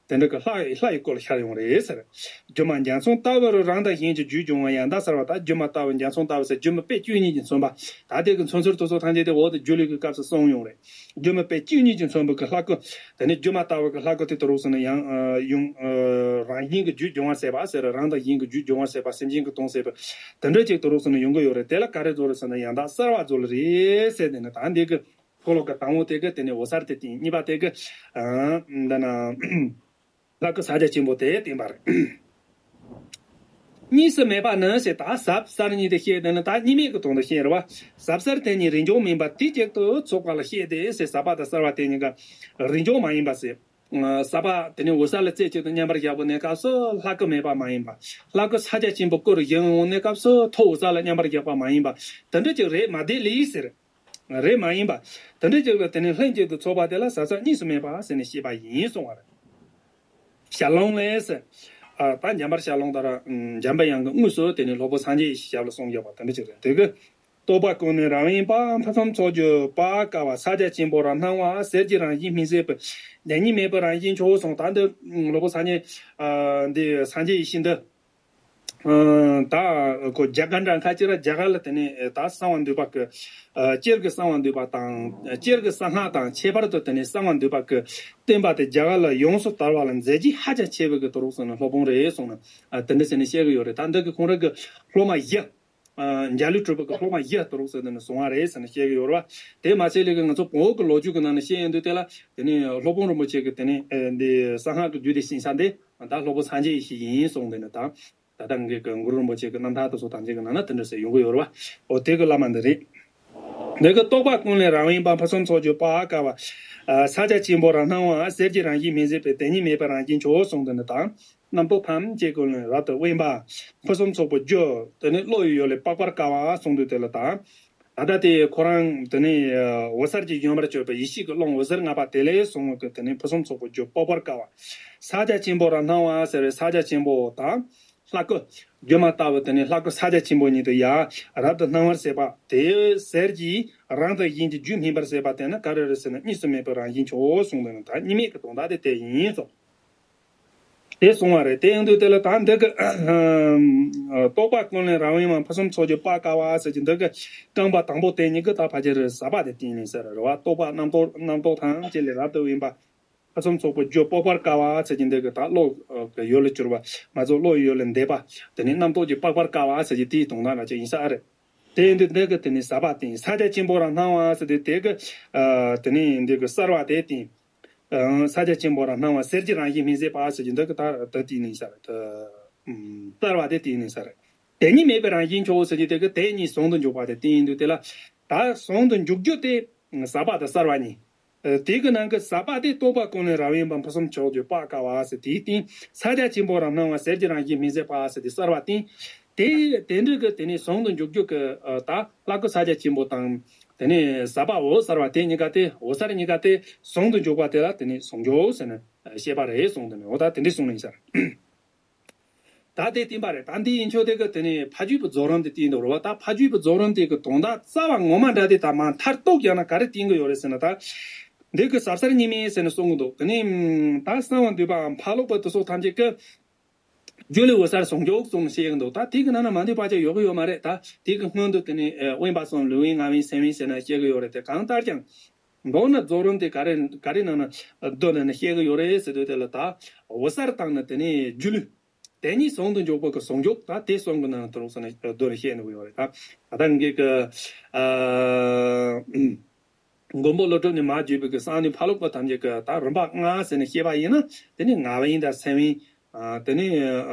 དེ་འདྲ་གི་ལྷ་ཡི་ལྷ་ཡི་སྐུ་ལ་ཤར་ཡོང་རེད་ཟེར། སྒྱུ་མ་འཇའ་ཚོན་ལྟ་བུར་རང་དང་གཞན་གྱི་རྒྱུད་སྦྱོང་བ། ཡང་དག་གསལ་བ་དང་། སྒྱུ་མ་ལྟ་བུ་འཇའ་ཚོན་ལྟ་བུ་ཟེར། སྒྱུ་མ་དཔེ་བཅུ་གཉིས་ཀྱིས་མཚོན་པ། ད་དེ་གི་མཚོན་ཚུལ་དེ་ཚོ་ཐམས་ཅད་དེ་འོག་ཏུ་སྒྱུ་ལུས་ཀྱི་སྐབས་སུ་གསུངས་ཡོང་རེད། སྒྱུ་མ་དཔེ་བཅུ་གཉིས་ཀྱིས་མཚོན་པའི་གི་ལྷ་སྐུ། དེ་ནས་སྒྱུ་མ་ལྟ་བུ་གི་ལྷ་སྐུ་དེ་དུ་རུག་སུ་ནི་ཡང་ཡུང་རང་བཞིན་གྱི་རྒྱུད་སྦྱོང་བ་ཟེར་བ་ཟེར། རང་དང་གཞན་གྱི་རྒྱུད་སྦྱོང་བ་ཟེར་བ། སེམས་ཅན་གྱི་དོན་ཟེར་བ། དེ་འདྲ་ཅིག་དུ་རུག་སུ་ནི་ཡོང་གི་ཡོད་རེད། དེ་ལ་ག་རེ་རྫོགས་རེད་ཟེར་ན་ཡང་དག་གསལ་བ་རྫོགས་ལ་རེད་ཟེར། དེ་ནི་ད་འདི་གི་འཁོར་ལོ་གི་དང་པོ་དེ་གི་དེ་ནས་འོད་གསལ་དེ་བསྟན། གཉིས་པ་དེ་གི་ཨ་འདི་ན། ལྷ་སྐུ་ཕྱག་རྒྱ་ཆེན་པོ་དེ་བསྟན་པ་རེད། གཉིས་སུ་མེད་པ་ནི་ཞེས། ད་ཟབ་གསལ་ཉིད་དེ་བཤད་དེ་ནི་ད་གཉིས་མེད་ཀྱི་དོན་དུ་བཤད་རེད་བ། ཟབ་གསལ་དེ་ཉིད་རིན་འབྱུང་མིན་པ་དུས་གཅིག་ཏུ་ཚོགས་པ་ལ་བཤད་དེ་ཞེས། ཟབ་པ་དང་གསལ་བ་དེ་གཉིས་ཀ་རིན་འབྱུང་མ་ཡིན་པ་ཟེར། ཟབ་པ་དེ་ནི་འོད་གསལ་ལ་རྩེ་གཅིག་ཏུ་མཉམ་པར་བཞག་པའི་གནས་སྐབས་སུ་ལྷ་སྐུ་མེད་པ་མ་ཡིན་པ། ལྷ་སྐུ་ཕྱག་རྒྱ་ཆེན་པོ་སྐུ་རུ་བཞེངས་འོང་གནས་སྐབས་སུ་ཐོག་འོད་གསལ་ལ་མཉམ་པར་བཞག་པ་མ་ཡིན་པ། དེ་འདྲ་ཅིག་རེད་མ་བསྡད་ལེ་ཟེར། རེད་མ་ཡིན་པ། དེ་འདྲ་ཅིག་ལ་དེ་ནི་ལྷན་ཅིག་ཏུ་ཚོགས་པ་དེ་ལ་ཟབ་གསལ་གཉིས་སུ་མེད་པ་ཟེར་ནས་བཤད་པ་ཡིན་གསུང་བ་རེད། ཞལ་ལུང་ལས་ཟེར། ཨ་ད་འཇམ་དཔལ་ཞལ་ལུང་ལྟར་འཇམ་པའི་དབྱངས་ཀྱིས་དངོས་སུ་དེ་ནི་སློབ་དཔོན་སངས་རྒྱས་ཡེ་ཤེས་ཞབས་ལ་གསུངས་ཡོད་པ་དེ་འདྲ་ཅིག་རེད། དེ་གི་རྟོགས་པ་ཀུན་ལས་རང་བཞིན་པ། ཕུན་སུམ་ཚོགས་རྒྱུ་དཔག་དཀའ་བ། ཕྱག་རྒྱ་ཆེན་པོ་རབ་སྣང་བ། གསེར་གྱི་རང་བཞིན་སྨིན་མཛད་པའི། བདེན་གཉིས་མེད་པའི་རང་བཞིན་མཆོག་གསུངས། ད་འདི་སློབ་དཔོན་སངས་རྒྱས་འདི་སངས་རྒྱས་ཡེ་ཤེས་འདི། ད་ཁོ་རྒྱ་གར་འདྲ་ཁ་ཅིག་ར་རྒྱ་གར་ལ་དེ་ནས་ད་གསང་བ་འདུས་པ་གི། སྤྱིར་གི་གསང་བ་འདུས་པ་དང་། སྤྱིར་གི་གསང་སྔགས་དང་ཁྱད་པར་དུ་དེ་ནས་གསང་བ་འདུས་པ་གི་བསྟན་པ་དེ་རྒྱ་གར་ལ་ཡོངས་སུ་དར་བ་ལ་མཛད་རྗེས་ཧ་ཅང་ཆེ་བའི་གི་དུ་རུག་སོང་ན་སློབ་དཔོན་རེད་གསུངས་ན། དེ་འདྲ་ཟེར་ནས་བཤད་གི་ཡོད་རེད། ད་འདི་གི་ཁོང་རང་གི་སློབ་མ་བཞི། འཇའ་ལུས་གྲུབ་པ་གི་སློབ་མ་བཞི་དུ་རུག་ཟེར་ནས་གསུང་བ་རེད་ཟེར་ནས་བཤད་གི་ཡོད་རེད་བ། དེ་མ་ཚད་ལས་གི་ང་ཚོ་བོད་གི་ལོ་རྒྱུས་གི་ནང་ནས་བཤད་ཡོང་དུས་དེ་ལ་དེ་ནས་སློབ་དཔོན་རིན་པོ་ཆེ་གི་དེ་ནས་འདི་གསང་སྔགས་གི་རྒྱུད་སྡེ་ཤིང་ས་འདི་ད་སློབ་དཔོན་སངས་རྒྱས་ཡེ་ཤེས་ཡིན་གསུངས་དེ་ནས་ད། ད་ལྟ་ངེད་ཀྱི་གུ་རུ་རིན་པོ་ཆེ་གི་རྣམ་ཐར་དེ་ཚོ་ཐམས་ཅད་ཀྱི་ནང་ན་དེ་འདྲ་ཟེར་ཡོང་གི་ཡོད་རེད་བ། འོ་དེ་གི་བླ་མ་འདི་རེད། འདི་གི་རྟོགས་པ་ཀུན་ལས་རང་བཞིན་པ། ཕུན་སུམ་ཚོགས་རྒྱུ་དཔག་དཀའ་བ། ཕྱག་རྒྱ་ཆེན་པོ་རབ་སྣང་བ། གསེར་གྱི་རང་བཞིན་སྨིན་མཛད་པའི། བདེན་གཉིས་མེད་པའི་རང་བཞིན་མཆོག་གསུངས་དེ་ནི་དང་། རྣམ་རྟོག་ཐམས་ཅད་ཀུན་ལས་རབ་ཏུ་དབེན་པ། ཕུན་སུམ་ཚོགས་པའི་རྒྱུ། དེ་ནི་བློ་ཡི་ཡུལ་ལས་དཔག་པར་དཀའ་བ་གསུངས་དུས་དེ་ལ་དང་། ད་ལྟ་དེ་ཁོ་རང་དེ་ནས་འོད་གསལ་གྱི་བཞོན་པར་གྱུར་པའི་ཡེ་ཤེས་ཀྱི་ཀློང་འོད་ཟེར་ལྔ་པ་དེ་ལས་གསུངས་པའི་དེ་ནས་ཕུན་སུམ་ཚོགས་པའི་རྒྱུ་དཔག་པར་དཀའ་བ། ཕྱག་རྒྱ་ཆེན་པོ་རབ་སྣང་བ་ཟེར་བའི་ཕྱག་རྒྱ་ཆེན་པོ་དང་། ལྷ་སྐུ། སྒྱུ་མ་ལྟ་བུ་དེ་ནས་ལྷ་སྐུ་ཕྱག་རྒྱ་ཆེན་པོ་ཉིད་དུ་ཡང་རབ་ཏུ་སྣང་བར་བྱེད་པ་དེ་གསེར་གྱིས་རང་དང་གཞན་གྱི་རྒྱུད་སྨིན་པར་བྱེད་པ་དེ་ནི་ག་རེ་རེད་ཟེར་ན་གཉིས་སུ་མེད་པའི་རང་བཞིན་མཆོག་གསུངས་པས་ན་ད་གཉིས་མེད་ཀྱི་དོན་དག་དེ་དེ་ཡིན་གསུངས། དེ་གསུང་བ་རེད། དེ་ཡིན་དུས་དེ་ལ་ད་འདི་གི་རྟོགས་པ་ཀུན་ལས་རང་བཞིན་པ། ཕུན་སུམ་ཚོགས་རྒྱུ་དཔག་དཀའ་བ་ཟེར་གྱི་འདི་གི་རྐང་པ་དང་པོ་དེ་གཉིས་ཀྱི་ད་ཕལ་ཆེར་ཟབ་པ་དེ་བསྟན་ནས་ཟེར་རེད་བ། རྟོགས་པ་རྣམ་རྟོག་རྣམ་རྟོག་ཐམས་ཅད་ལས་རབ་ཏུ་དབེན་པ། ཕུན་སུམ་ཚོགས་པའི་རྒྱུ་དཔོག་པར་དཀའ་བ་ཟེར་གྱི་འདི་གི་ད་བློ་གི་ཡུལ་ལ་གྱུར་པ་མ་གཏོགས་བློ་ཡི་ཡུལ་ལས་འདས་པ། དེ་ནས་རྣམ་རྟོག་གི་དཔོག་པར་དཀའ་བ་ཟེར་གྱི་དེའི་དོན་དག་འདྲ་ཅིག་ཡིན་ས་ཨ་རེད། དེ་ཡིན་དུས་འདི་གི་དེ་ནས་ཟབ་པ་བསྟན། ས་སྐྱ་ཆེན་པོ་རང་སྣང་བ་ཟེར་དུས་དེ་གི་ཨ་དེ་ནས་འདི་གི་གསལ་བ་དེ་བསྟན། ཨ་ས་སྐྱ་ཆེན་པོ་རང་སྣང་བ་གསེར་གྱི་རང་བཞིན་སྨིན་མཛད་པ་ཟེར་གྱི་འདི་གི་ད་ད་བསྟན་ནས་ས་རེད། ད་ཨམ་གསལ་བ་དེ་བསྟན་ནས་ས་རེད། དེ་གཉིས་མེད་པའི་རང་བཞིན་མཆོག་ཟེར་གྱི་དེ་གི་དེ་གཉིས་ཟུང་དུ་འཇུག་པ་དེ་བསྟན་ཡིན་དུས་དེ་ལ་ད་ཟུང་དུ་འཇུག་རྒྱུ་དེ་ཟབ་པ་དང་གསལ་བ་གཉིས། ཨ་དེ་གི་ནང་གི་ཟབ་པ་དེ་རྟོགས་པ་ཀུན་ལས་རབ་ཡིན་པ་ཕུན་སུམ་ཚོགས་རྒྱུ་སྤ་ཀ་བ་ཟེར་དེའི་སྟེང་། ས་སྐྱ་ཆེན་པོ་རང་སྣང་བ་གསེར་གྱི་རང་བཞིན་སྨིན་མཛད་པ་ཟེར་དེ་གསལ་བ་སྟེང་། དེ་དེ་འདྲ་གི་དེ་ནས་ཟུང་དུ་འཇུག་རྒྱུ་གི་ཨ་ད་ལྷ་སྐུ་ས་སྐྱ་ཆེན་པོ་དང་། དེ་ནས་ཟབ་པ་འོད་གསལ་བ་དེ་གཉིས་ཀ་དེ་འོད་གསལ་གཉིས་ཀ་དེ་ཟུང་དུ་འཇུག་པ་དེ་ལ་དེ་ནས་ཟུང་འཇུག་ཟེར་ནས་བཤད་པ་རེད་གསུངས། དེ་ནས་འོ་ད་དེ་འདྲ་གསུངས་ནས་ཟེར། ད་དེ་བསྟན་པ་རེད། ད་འདི་ཡིན་ཆོག་དེ་གི་དེ་ནས་ཕ་རྒྱུད་པའི་རྫོགས་རིམ་དེ་བསྟན་འདུག་རེད་བ། ད་ཕ་རྒྱུད་པའི་རྫོགས་རིམ་དེ་གི་དོན་དག་རྩ་བ་ངོ་མ་འདྲ་དེ་ད་མ་མཐར་གཏུགས་ཀྱང་ན་ག་རེ་བསྟན་གི་ཡོད་རེད་ཟེར་ན། ད་འདི་གི་ཟབ་གསལ་གཉིས་སྨིན་ཟེར་ནས་གསུང་གི་འདུག་དེ་ནས་ད་གསང་བ་འདུས་པའམ་འཕགས་ལོག་པ་དེ་སོགས་ཐམས་ཅད་ཀྱི་རྒྱུ་ལས་འོད་གསལ་ཟུང་འཇུག་གསུངས་ནས་བཤད་ཀྱི་འདུག་ད་དེ་གི་ནང་ན་མ་འདུས་པ་ཅིག་ཡོད་གི་ཡོད་མ་རེད། ད་དེ་གི་སྔོན་དུ་དེ་ནས་ཨ་དབེན་པ་གསུམ་ལུས་དབེན་ངག་དབེན་སེམས་དབེན་ཟེར་ནས་བཤད་གི་ཡོད་རེད། དེ་གང་ལྟར་ཀྱང་། མདོར་ན་རྫོགས་རིམ་དེ་ག་རེ་ག་རེ་ནང་ན་མདོར་ན་ནི་བཤད་གི་ཡོད་རེད་ཟེར་དུས་དེ་ལ་ད་འོད་གསལ་དང་ནི་དེ་ནས་སྒྱུ་ལུས། དེ་གཉིས་ཟུང་དུ་འཇུག་པ་གི་ཟུང་འཇུག་ད་དེ་གསུམ་གི་ནང་ན་དུ་རུང་ཟེར་ནས་མདོར་ན་བཤད་ནི་ཡོད་རེད། ད་ད་ལྟ་ངེད་ཀྱི་ཨ་མགོན་པོ་ཀླུ་སྒྲུབ་ནས་མར་བརྒྱུད་པའི་གི་གསང་འདུས་འཕགས་ལོག་པ་ཐམས་ཅད་ཀྱི་ད་རིམ་པ་ལྔ་ཟེར་ནས་བཤད་པ་ཡིན་ན། དེ་ནི་ངག་དབེན་དང་སེམས་དབེན། ཨ་དེ་ནས་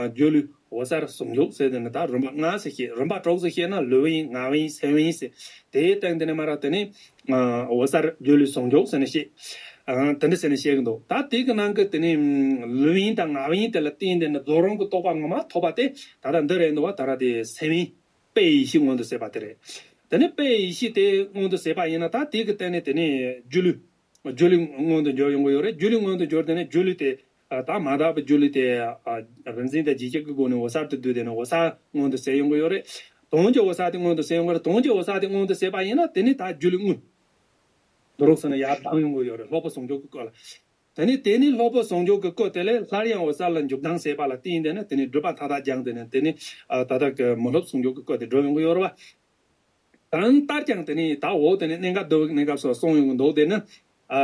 ཨ་སྒྱུ་ལུས་འོད་གསལ་ཟུང་འཇུག་ཟེར་དེ་ནི་ད་རིམ་པ་ལྔ་ཟེར་བཤད། རིམ་པ་དྲུག་ཟེར་བཤད་ན་ལུས་དབེན་ངག་དབེན་སེམས་དབེན་ཟེར། དེའི་སྟེང་དེ་ནས་མར་དེ་ནས་ཨ་འོད་གསལ་སྒྱུ་ལུས་ཟུང་འཇུག་ཟེར་ནས་བཤད། ཨ་དེ་འདྲ་ཟེར་ནས་བཤད་གི་འདུག་ད་དེ་གི་ནང་གི་དེ་ནས་ལུས་དབེན་དང་ངག་དབེན་དེ་ལ་བརྟེན་དེ་ནས་རྫོགས་རིམ་གྱི་རྟོགས་པ་ངོ་མ་ཐོབ་པ་དེ་ད་ལྟ་འདི་རེད་འདུག་བ། ད་ར་དེ་སེམས་དབེན། དཔེའི་ཡེ་ཤེས་མངོན་དུ་བྱེད་པ་དེ་རེད། དེ་ནས་དཔེའི་ཡེ་ཤེས་དེ་མངོན་དུ་བྱེད་པ་ཡིན་ན་ད་དེ་གི་སྟེང་ནས་དེ་ནས་སྒྱུ་ལུས། སྒྱུ་ལུས་མངོན་དུ་འགྱུར་ཡོང་གི་ཡོད་རེད། སྒྱུ་ལུས་མངོན་དུ་འགྱུར་དེ་ནས་སྒྱུ་ལུས་དེ་ཨ་ད་མ་དག་པའི་སྒྱུ་ལུས་དེ་ཨ་རིག་འཛིན་དང་རྗེས་ཤུལ་གྱི་སྒོ་ནས་འོད་གསལ་དུ་བསྡུས་དེ་ནས་འོད་གསལ་མངོན་དུ་བྱེད་ཡོང་གི་ཡོད་རེད། དོན་གྱི་འོད་གསལ་དེ་མངོན་དུ་བྱེད་ཡོང་གི་རེད། དོན་གྱི་འོད་གསལ་དེ་མངོན་དུ་བྱེད་པ་ཡིན་ན་དེ་ནས་ད་སྒྱུ་ལུས་དངོས། དུ་རུང་ཟེར་ན་ཡར་ལྡང་ཡོང་གི་ཡོད་རེད། ལྷག་པ་ཟུང་འཇུག་གི་སྐུ་ལ། དེ་ནས་དེ་ནས་ལྷག་པ་ཟུང་འཇུག་གི་སྐུ་དེ་ལས་སླར་ཡང་འོད་གསལ་ལ་འཇུག་ལྡང་བྱེད་པ་ལ་བརྟེན་དེ་ནས་དེ་ནས་སྒྲིབ་པ་མཐའ་དག་སྦྱངས་དེ་ནས་དེ་ནས་ཨ་ད་ལྟ་གི་མི་ལྷག་ཟུང་འཇུག་གི་སྐུ་དེ་འགྲུབ་ཡོང་གི་ཡོད་རེད་བ། གང་ལྟར་ཀྱང་དེ་ནས་ད་འོག་དེ་ནས་གནད་འགག་འདི་གནད་འགག་སོགས་གསུངས་ཡོང་གི་འདུག་དེ་ནི་ཨ་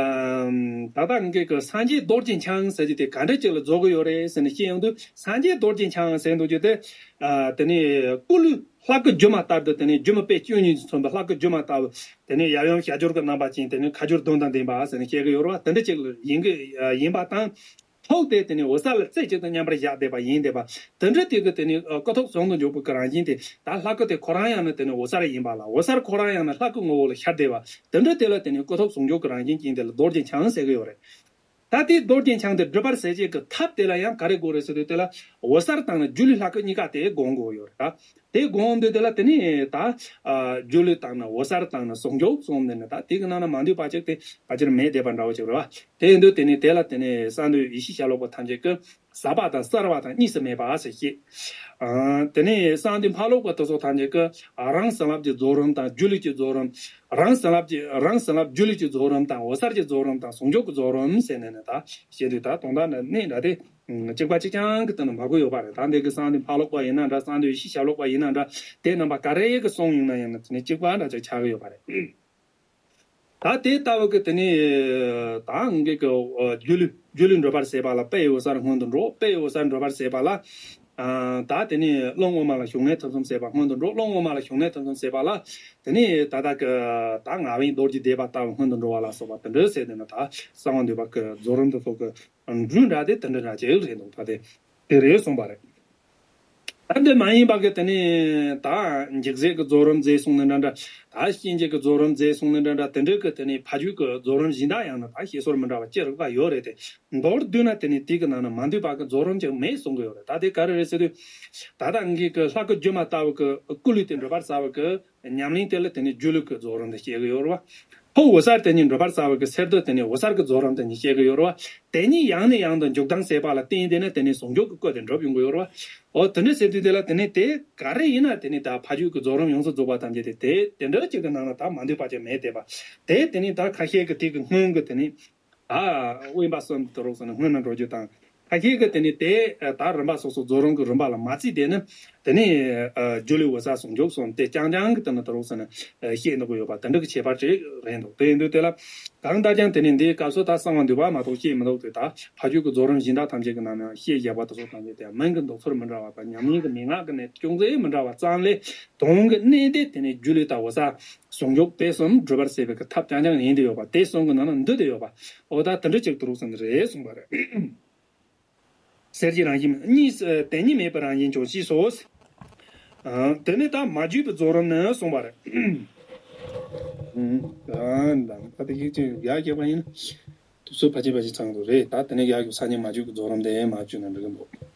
ད་ལྟ་ངེད་ཀྱི་སངས་རྒྱས་རྡོ་རྗེ་འཆང་ཟེར་རྒྱུ་དེ་ག་འདྲ་ཅིག་ལ་རྫོགས་གི་ཡོད་རེད་ཟེར་ནས་བཤད་ཡོང་དུས། སངས་རྒྱས་རྡོ་རྗེ་འཆང་ཟེར་འདུག་རྒྱུ་དེ་ཨ་དེ་ནས་སྐུ་ལུས་ལྷ་སྐུ་སྒྱུ་མ་ལྟར་དུ་དེ་ནས་སྒྱུ་མ་དཔེ་བཅུ་གཉིས་ཀྱིས་མཚོན་པའི་ལྷ་སྐུ་སྒྱུ་མ་ལྟ་བུ། དེ་ནས་ཡབ་ཡུམ་ཞལ་སྦྱོར་གྱི་རྣམ་པ་ཅན། དེ་ནས་ཁ་སྦྱོར་བདུན་དང་ལྡན་པ་ཟེར་ནས་བཤད་གི་ཡོད་རེད་བ། དེ་འདྲ་ཅིག་ཡིན་གི་ཡིན་པ་དང་། ཐུགས་དེ་དེ་ནས་འོད་གསལ་ལ་རྩེ་གཅིག་ཏུ་མཉམ་པར་བཞག་བསྡད་པ་ཡིན་བསྡད་པ། དེ་འདྲ་དེ་གི་དེ་ནས་ཨ་སྐུ་ཐོག་ཟུང་དུ་འཇུག་པའི་གི་རང་བཞིན་དེ། ད་ལྷ་སྐུ་དེ་ཁོ་རང་ཡང་ན་དེ་ནས་འོད་གསལ་ཡིན་པ་ལ། འོད་གསལ་ཁོ་རང་ཡང་ན་ལྷ་སྐུ་ངོ་བོ་ལ་ཤར་བསྡད་པ། དེ་འདྲ་དེ་ལ་དེ་ནས་སྐུ་ཐོག་ཟུང་འཇུག་གི་རང་བཞིན་ཅན་དེ་ལ་རྡོ་རྗེ་འཆང་ཟེར་གི་ཡོད་རེད། ད་དེ་རྡོ་རྗེ་འཆང་དེ་སྒྲུབ་པར་ཟེར་བྱེད་ཀྱི་ཐབས་དེ་ལ་ཡང་ག་རེ་དགོས་རེད་ཟེར་དུས། དེ་ལ་འོད་གསལ་དང་ནི་སྒྱུ་ལུས་ལྷ་སྐུ་གཉིས་ཀ་དེ་སྒོམ་དགོས་ཡོད་རེད། ད་དེ་སྒོམ་དུས་དེ་ལ་དེ་ནི་ད་ཨ་སྒྱུ་ལུས་དང་ནི་འོད་གསལ་དང་ནི་ཟུང་འཇུག་གསུམ་དེ་ནི་ད་དེ་གི་ནང་ན་མ་འདུས་པ་ཅིག་དེ་ཕལ་ཆེར་མེད་བསྡད་པ་འདྲ་བོ་ཅིག་རེད་བ། དེ་ཡིན་དུས་དེ་ནི་དེ་ལ་དེ་ནི་གསང་འདུས་ཡེ་ཤེས་ཞལ་སློབ་པ་ཐམས་ཅད་ཀྱིས་ཟབ་པ་དང་གསལ་བ་དང་གཉིས་སུ་མེད་པ་ཟེར་བཤད། ཨ་དེ་ནས་གསང་འདུས་འཕགས་ལོག་པ་དེ་ཚོ་ཐམས་ཅད་ཀྱིས་རང་བྱིན་རླབས་ཀྱི་རྫོགས་རིམ་དང་སྒྱུ་ལུས་ཀྱི་རྫོགས་རིམ། རང་བྱིན་རླབས་ཀྱི་རང་བྱིན་རླབས་སྒྱུ་ལུས་ཀྱི་རྫོགས་རིམ་དང་འོད་གསལ་གྱི་རྫོགས་རིམ་དང་ཟུང་འཇུག་གི་རྫོགས་རིམ་ཟེར་ནས་ནི་ད་བཤད་དུས། ད་དོན་དག་ནི་གནད་འདྲ་དེ་གཅིག་པ་གཅིག་རྐྱང་གི་སྟེང་ནས་མ་གོ་ཡོད་པ་རེད། ད་འདི་གི་གསང་འདུས་འཕགས་ལོག་པ་ཡིན་ན་འདྲ། གསང་འདུས་ཡེ་ཤེས་ཞལ་སློབ་པ་ཡིན་ན་འདྲ། དེ་རྣམ་པ་ག་རེ་གི་གསུང་ཡིན་ན་ཡང་ན་དེ་ནི་གཅིག་པ་འདྲ་ཅིག་ཆགས་ཀྱི་ཡོད་པ་རེད། ད་དེ་ལྟ་བུ་གི་དེ་ནི་ད་ངེད་ཀྱི་སྒྱུ་ལུས་སྒྱུ་ལུས་འགྲུབ་པར་བྱེད་པ་ལ་དཔེ་ཡི་འོད་གསལ་སྔོན་དུ་འགྲོ། དཔེ་ཡི་འོད་གསལ་འགྲུབ་པར་བྱེད་པ་ལ། ཨ་ད་དེ་ནི་བློ་ངོ་མ་ལ་ཞུགས་གནས་ཐུན་གསུམ་བྱེད་པ་སྔོན་དུ་འགྲོ། བློ་ངོ་མ་ལ་ཞུགས་གནས་ཐུན་གསུམ་བྱེད་པ་ལ། དེ་ནི་ད་ལྟ་གི་ད་ངག་དབེན་རྡོ་རྗེ་བཟླས་པ་ལྟ་བུ་སྔོན་དུ་འགྲོ་བ་ལ་སོགས་པ་དེ་འདྲ་ཟེར་དེ་ནི་ད་གསང་བ་འདུས་པ་གི་རྫོགས་རིམ་དེ་ཚོ་གི་འགྲོས་འདྲ་དེ་དེ་འདྲ་འདྲ་ཅིག་རེད་འདུག་ད་དེ་དེ་རེད་གསུངས་པ་རེད། ད་འདི་མ་ཡིན་པ་གི་དེ་ནི་ད་འཇིགས་བྱེད་ཀྱི་རྫོགས་རིམ་མཛད་གསུངས་ནི་འདྲ་འདྲ། ད་སྐྱེ་མཆེད་ཀྱི་རྫོགས་རིམ་མཛད་གསུངས་ནི་འདྲ་འདྲ། དེ་འདྲའི་གི་དེ་ནི་ཕ་རྒྱུད་ཀྱི་རྫོགས་རིམ་གཞན་དག་ཡང་ན་ད་བཤད་སྲོལ་མི་འདྲ་བ་ཅི་རིགས་པ་ཡོད་རེད་དེ། མདོར་བསྡུས་ན་དེ་ནི་དེ་གི་ནང་ན་མ་འདུས་པ་གི་རྫོགས་རིམ་ཅིག་མེད་གསུང་གི་ཡོད་རེད། ད་དེ་ག་རེ་རེད་ཟེར་དུས། ད་ལྟ་ངེད་ཀྱི་ལྷ་སྐུ་སྒྱུ་མ་ལྟ་བུ་གི་སྐུ་ལུས་དེ་འགྲུབ་པར་བྱ་བ་གི་ཉམས་ལེན་དེ་ལ་དེ་ནི་སྒྱུ་ལུས་ཀྱི་རྫོགས་རིམ་དེ་བཤད་གི་ཡོད་རེད་བ། ཐུགས་འོད་གསལ་དེ་ཉིད་འགྲུབ་པར་བྱ་བ་གི་གསེར་མདོག་དེ་ནི་འོད་གསལ་གྱི་རྫོགས་རིམ་དེ་ཉིད་བཤད་གི་ཡོད་རེད་བ། དེ་ཉིད་ཡང་ནས་ཡང་དུ་འཇུག་ལྡང་བྱེད་པ་ལ་བརྟེན་ཏེ་ནི་དེ་ནི་ཟུང་འཇུག་གི་སྐུ་དེ་འགྲུབ་ཡོང་གི་ཡོད་རེད་བ། འོ་དེ་འདྲ་ཟེར་དུས་དེ་ལ་དེ་ནི་དེ་ག་རེ་ཡིན་ན་དེ་ནི་ད་ཕ་རྒྱུད་ཀྱི་རྫོགས་རིམ་ཡོངས་སུ་རྫོགས་པ་ཐམས་ཅད་དེ་དེ་དེ་འདྲ་ཅིག་གི་ནང་ན་ད་མ་འདུས་པ་ཅིག་མེད་དེ་བ། དེ་དེ་ནི་ད་ཁ་ཤས་ཀྱི་དེ་གི་སྔོན་གྱི་དེ་ནི་ད་དབེན་པ་གསུམ་དུ་རོགས་ཟེར་ན་སྔོན་ན་འགྲོ་རྒྱུ་དང་། ཁ་ཤས་ཀྱིས་དེ་ནི་དེ་ད་རིམ་པ་སོ་སོ་རྫོགས་རིམ་གྱི་རིམ་པ་ལ་མ་བརྩིས་དེ་ནི་དེ་ནི་རྒྱུ་ལས་འོད་གསལ་ཟུང་འཇུག་གསུངས་ཏེ་རྐྱང་རྐྱང་གི་དེ་ནི་ད་རུང་ཟེར་ནས་བཤད་འདུག་གི་ཡོད་པ་དེ་འདྲ་གི་ཁྱད་པར་ཅིག་རེད་འདུག་དེ་ཡིན་དུས་དེ་ལ་གང་ལྟར་ཀྱང་དེ་ནི་འདིའི་སྐབས་སུ་ད་གསང་བ་འདུས་པ་མ་གཏོགས་བཤད་མི་འདུག་དེ་ད་ཕ་རྒྱུད་ཀྱི་རྫོགས་རིམ་གཞན་དག་ཐམས་ཅད་ཀྱི་ནང་ནས་བཤད་བཞག་པ་དེ་ཚོ་ཐམས་ཅད་དེ་མིང་གི་འདོགས་ཚུལ་མི་འདྲ་བ་དང་ཉམས་ལེན་གྱི་མན་ངག་གི་གནད་ཅུང་ཟད་མི་འདྲ་བ་ཙམ་ལས་དོན་གྱི་གནད་དེ་དེ་ནི་རྒྱུ་ལས་ད་འོད་གསལ་ཟུང་འཇུག་དེ་གསུམ་སྒྲུབ་པར་བྱེད་པའི་གི་ཐབས་རྐྱང་རྐྱང་ཡིན་དེ་ཡོད་པ་དེ་གསུམ་གྱི་ནང་ན་འདུས་དེ་ཡོད་པ། འོ་ད་དེ་འདྲ་ཅིག་ཏུ་རུག་ཟིན་རེད་གསུངས་པ་རེད། གསེར་གྱི་རང་བཞིན་གཉིས་དེ་གཉིས་མེད་པའི་རང་བཞིན་ཀྱང་ཞེས་སོ། དེ་ནི་ད་མ་བརྗོད་པའི་རྫོགས་རིམ་ནི་གསུངས་པ་རེད། ད་ད་དེ་ཡིག་ཅིག་ཡག་རྒྱག་པ་ཡིན་ན། དུས་ཚོད་ཕལ་ཆེར་ཕལ་ཆེར་ཚང་འདུག་རེད་ད་དེ་ནས་ཡག་རྒྱུ་ས་ཉིན་མ་བརྗོད་པའི་རྫོགས་རིམ་དེ་མ་བརྗོད་ན་འགྲིག་གི་འདུག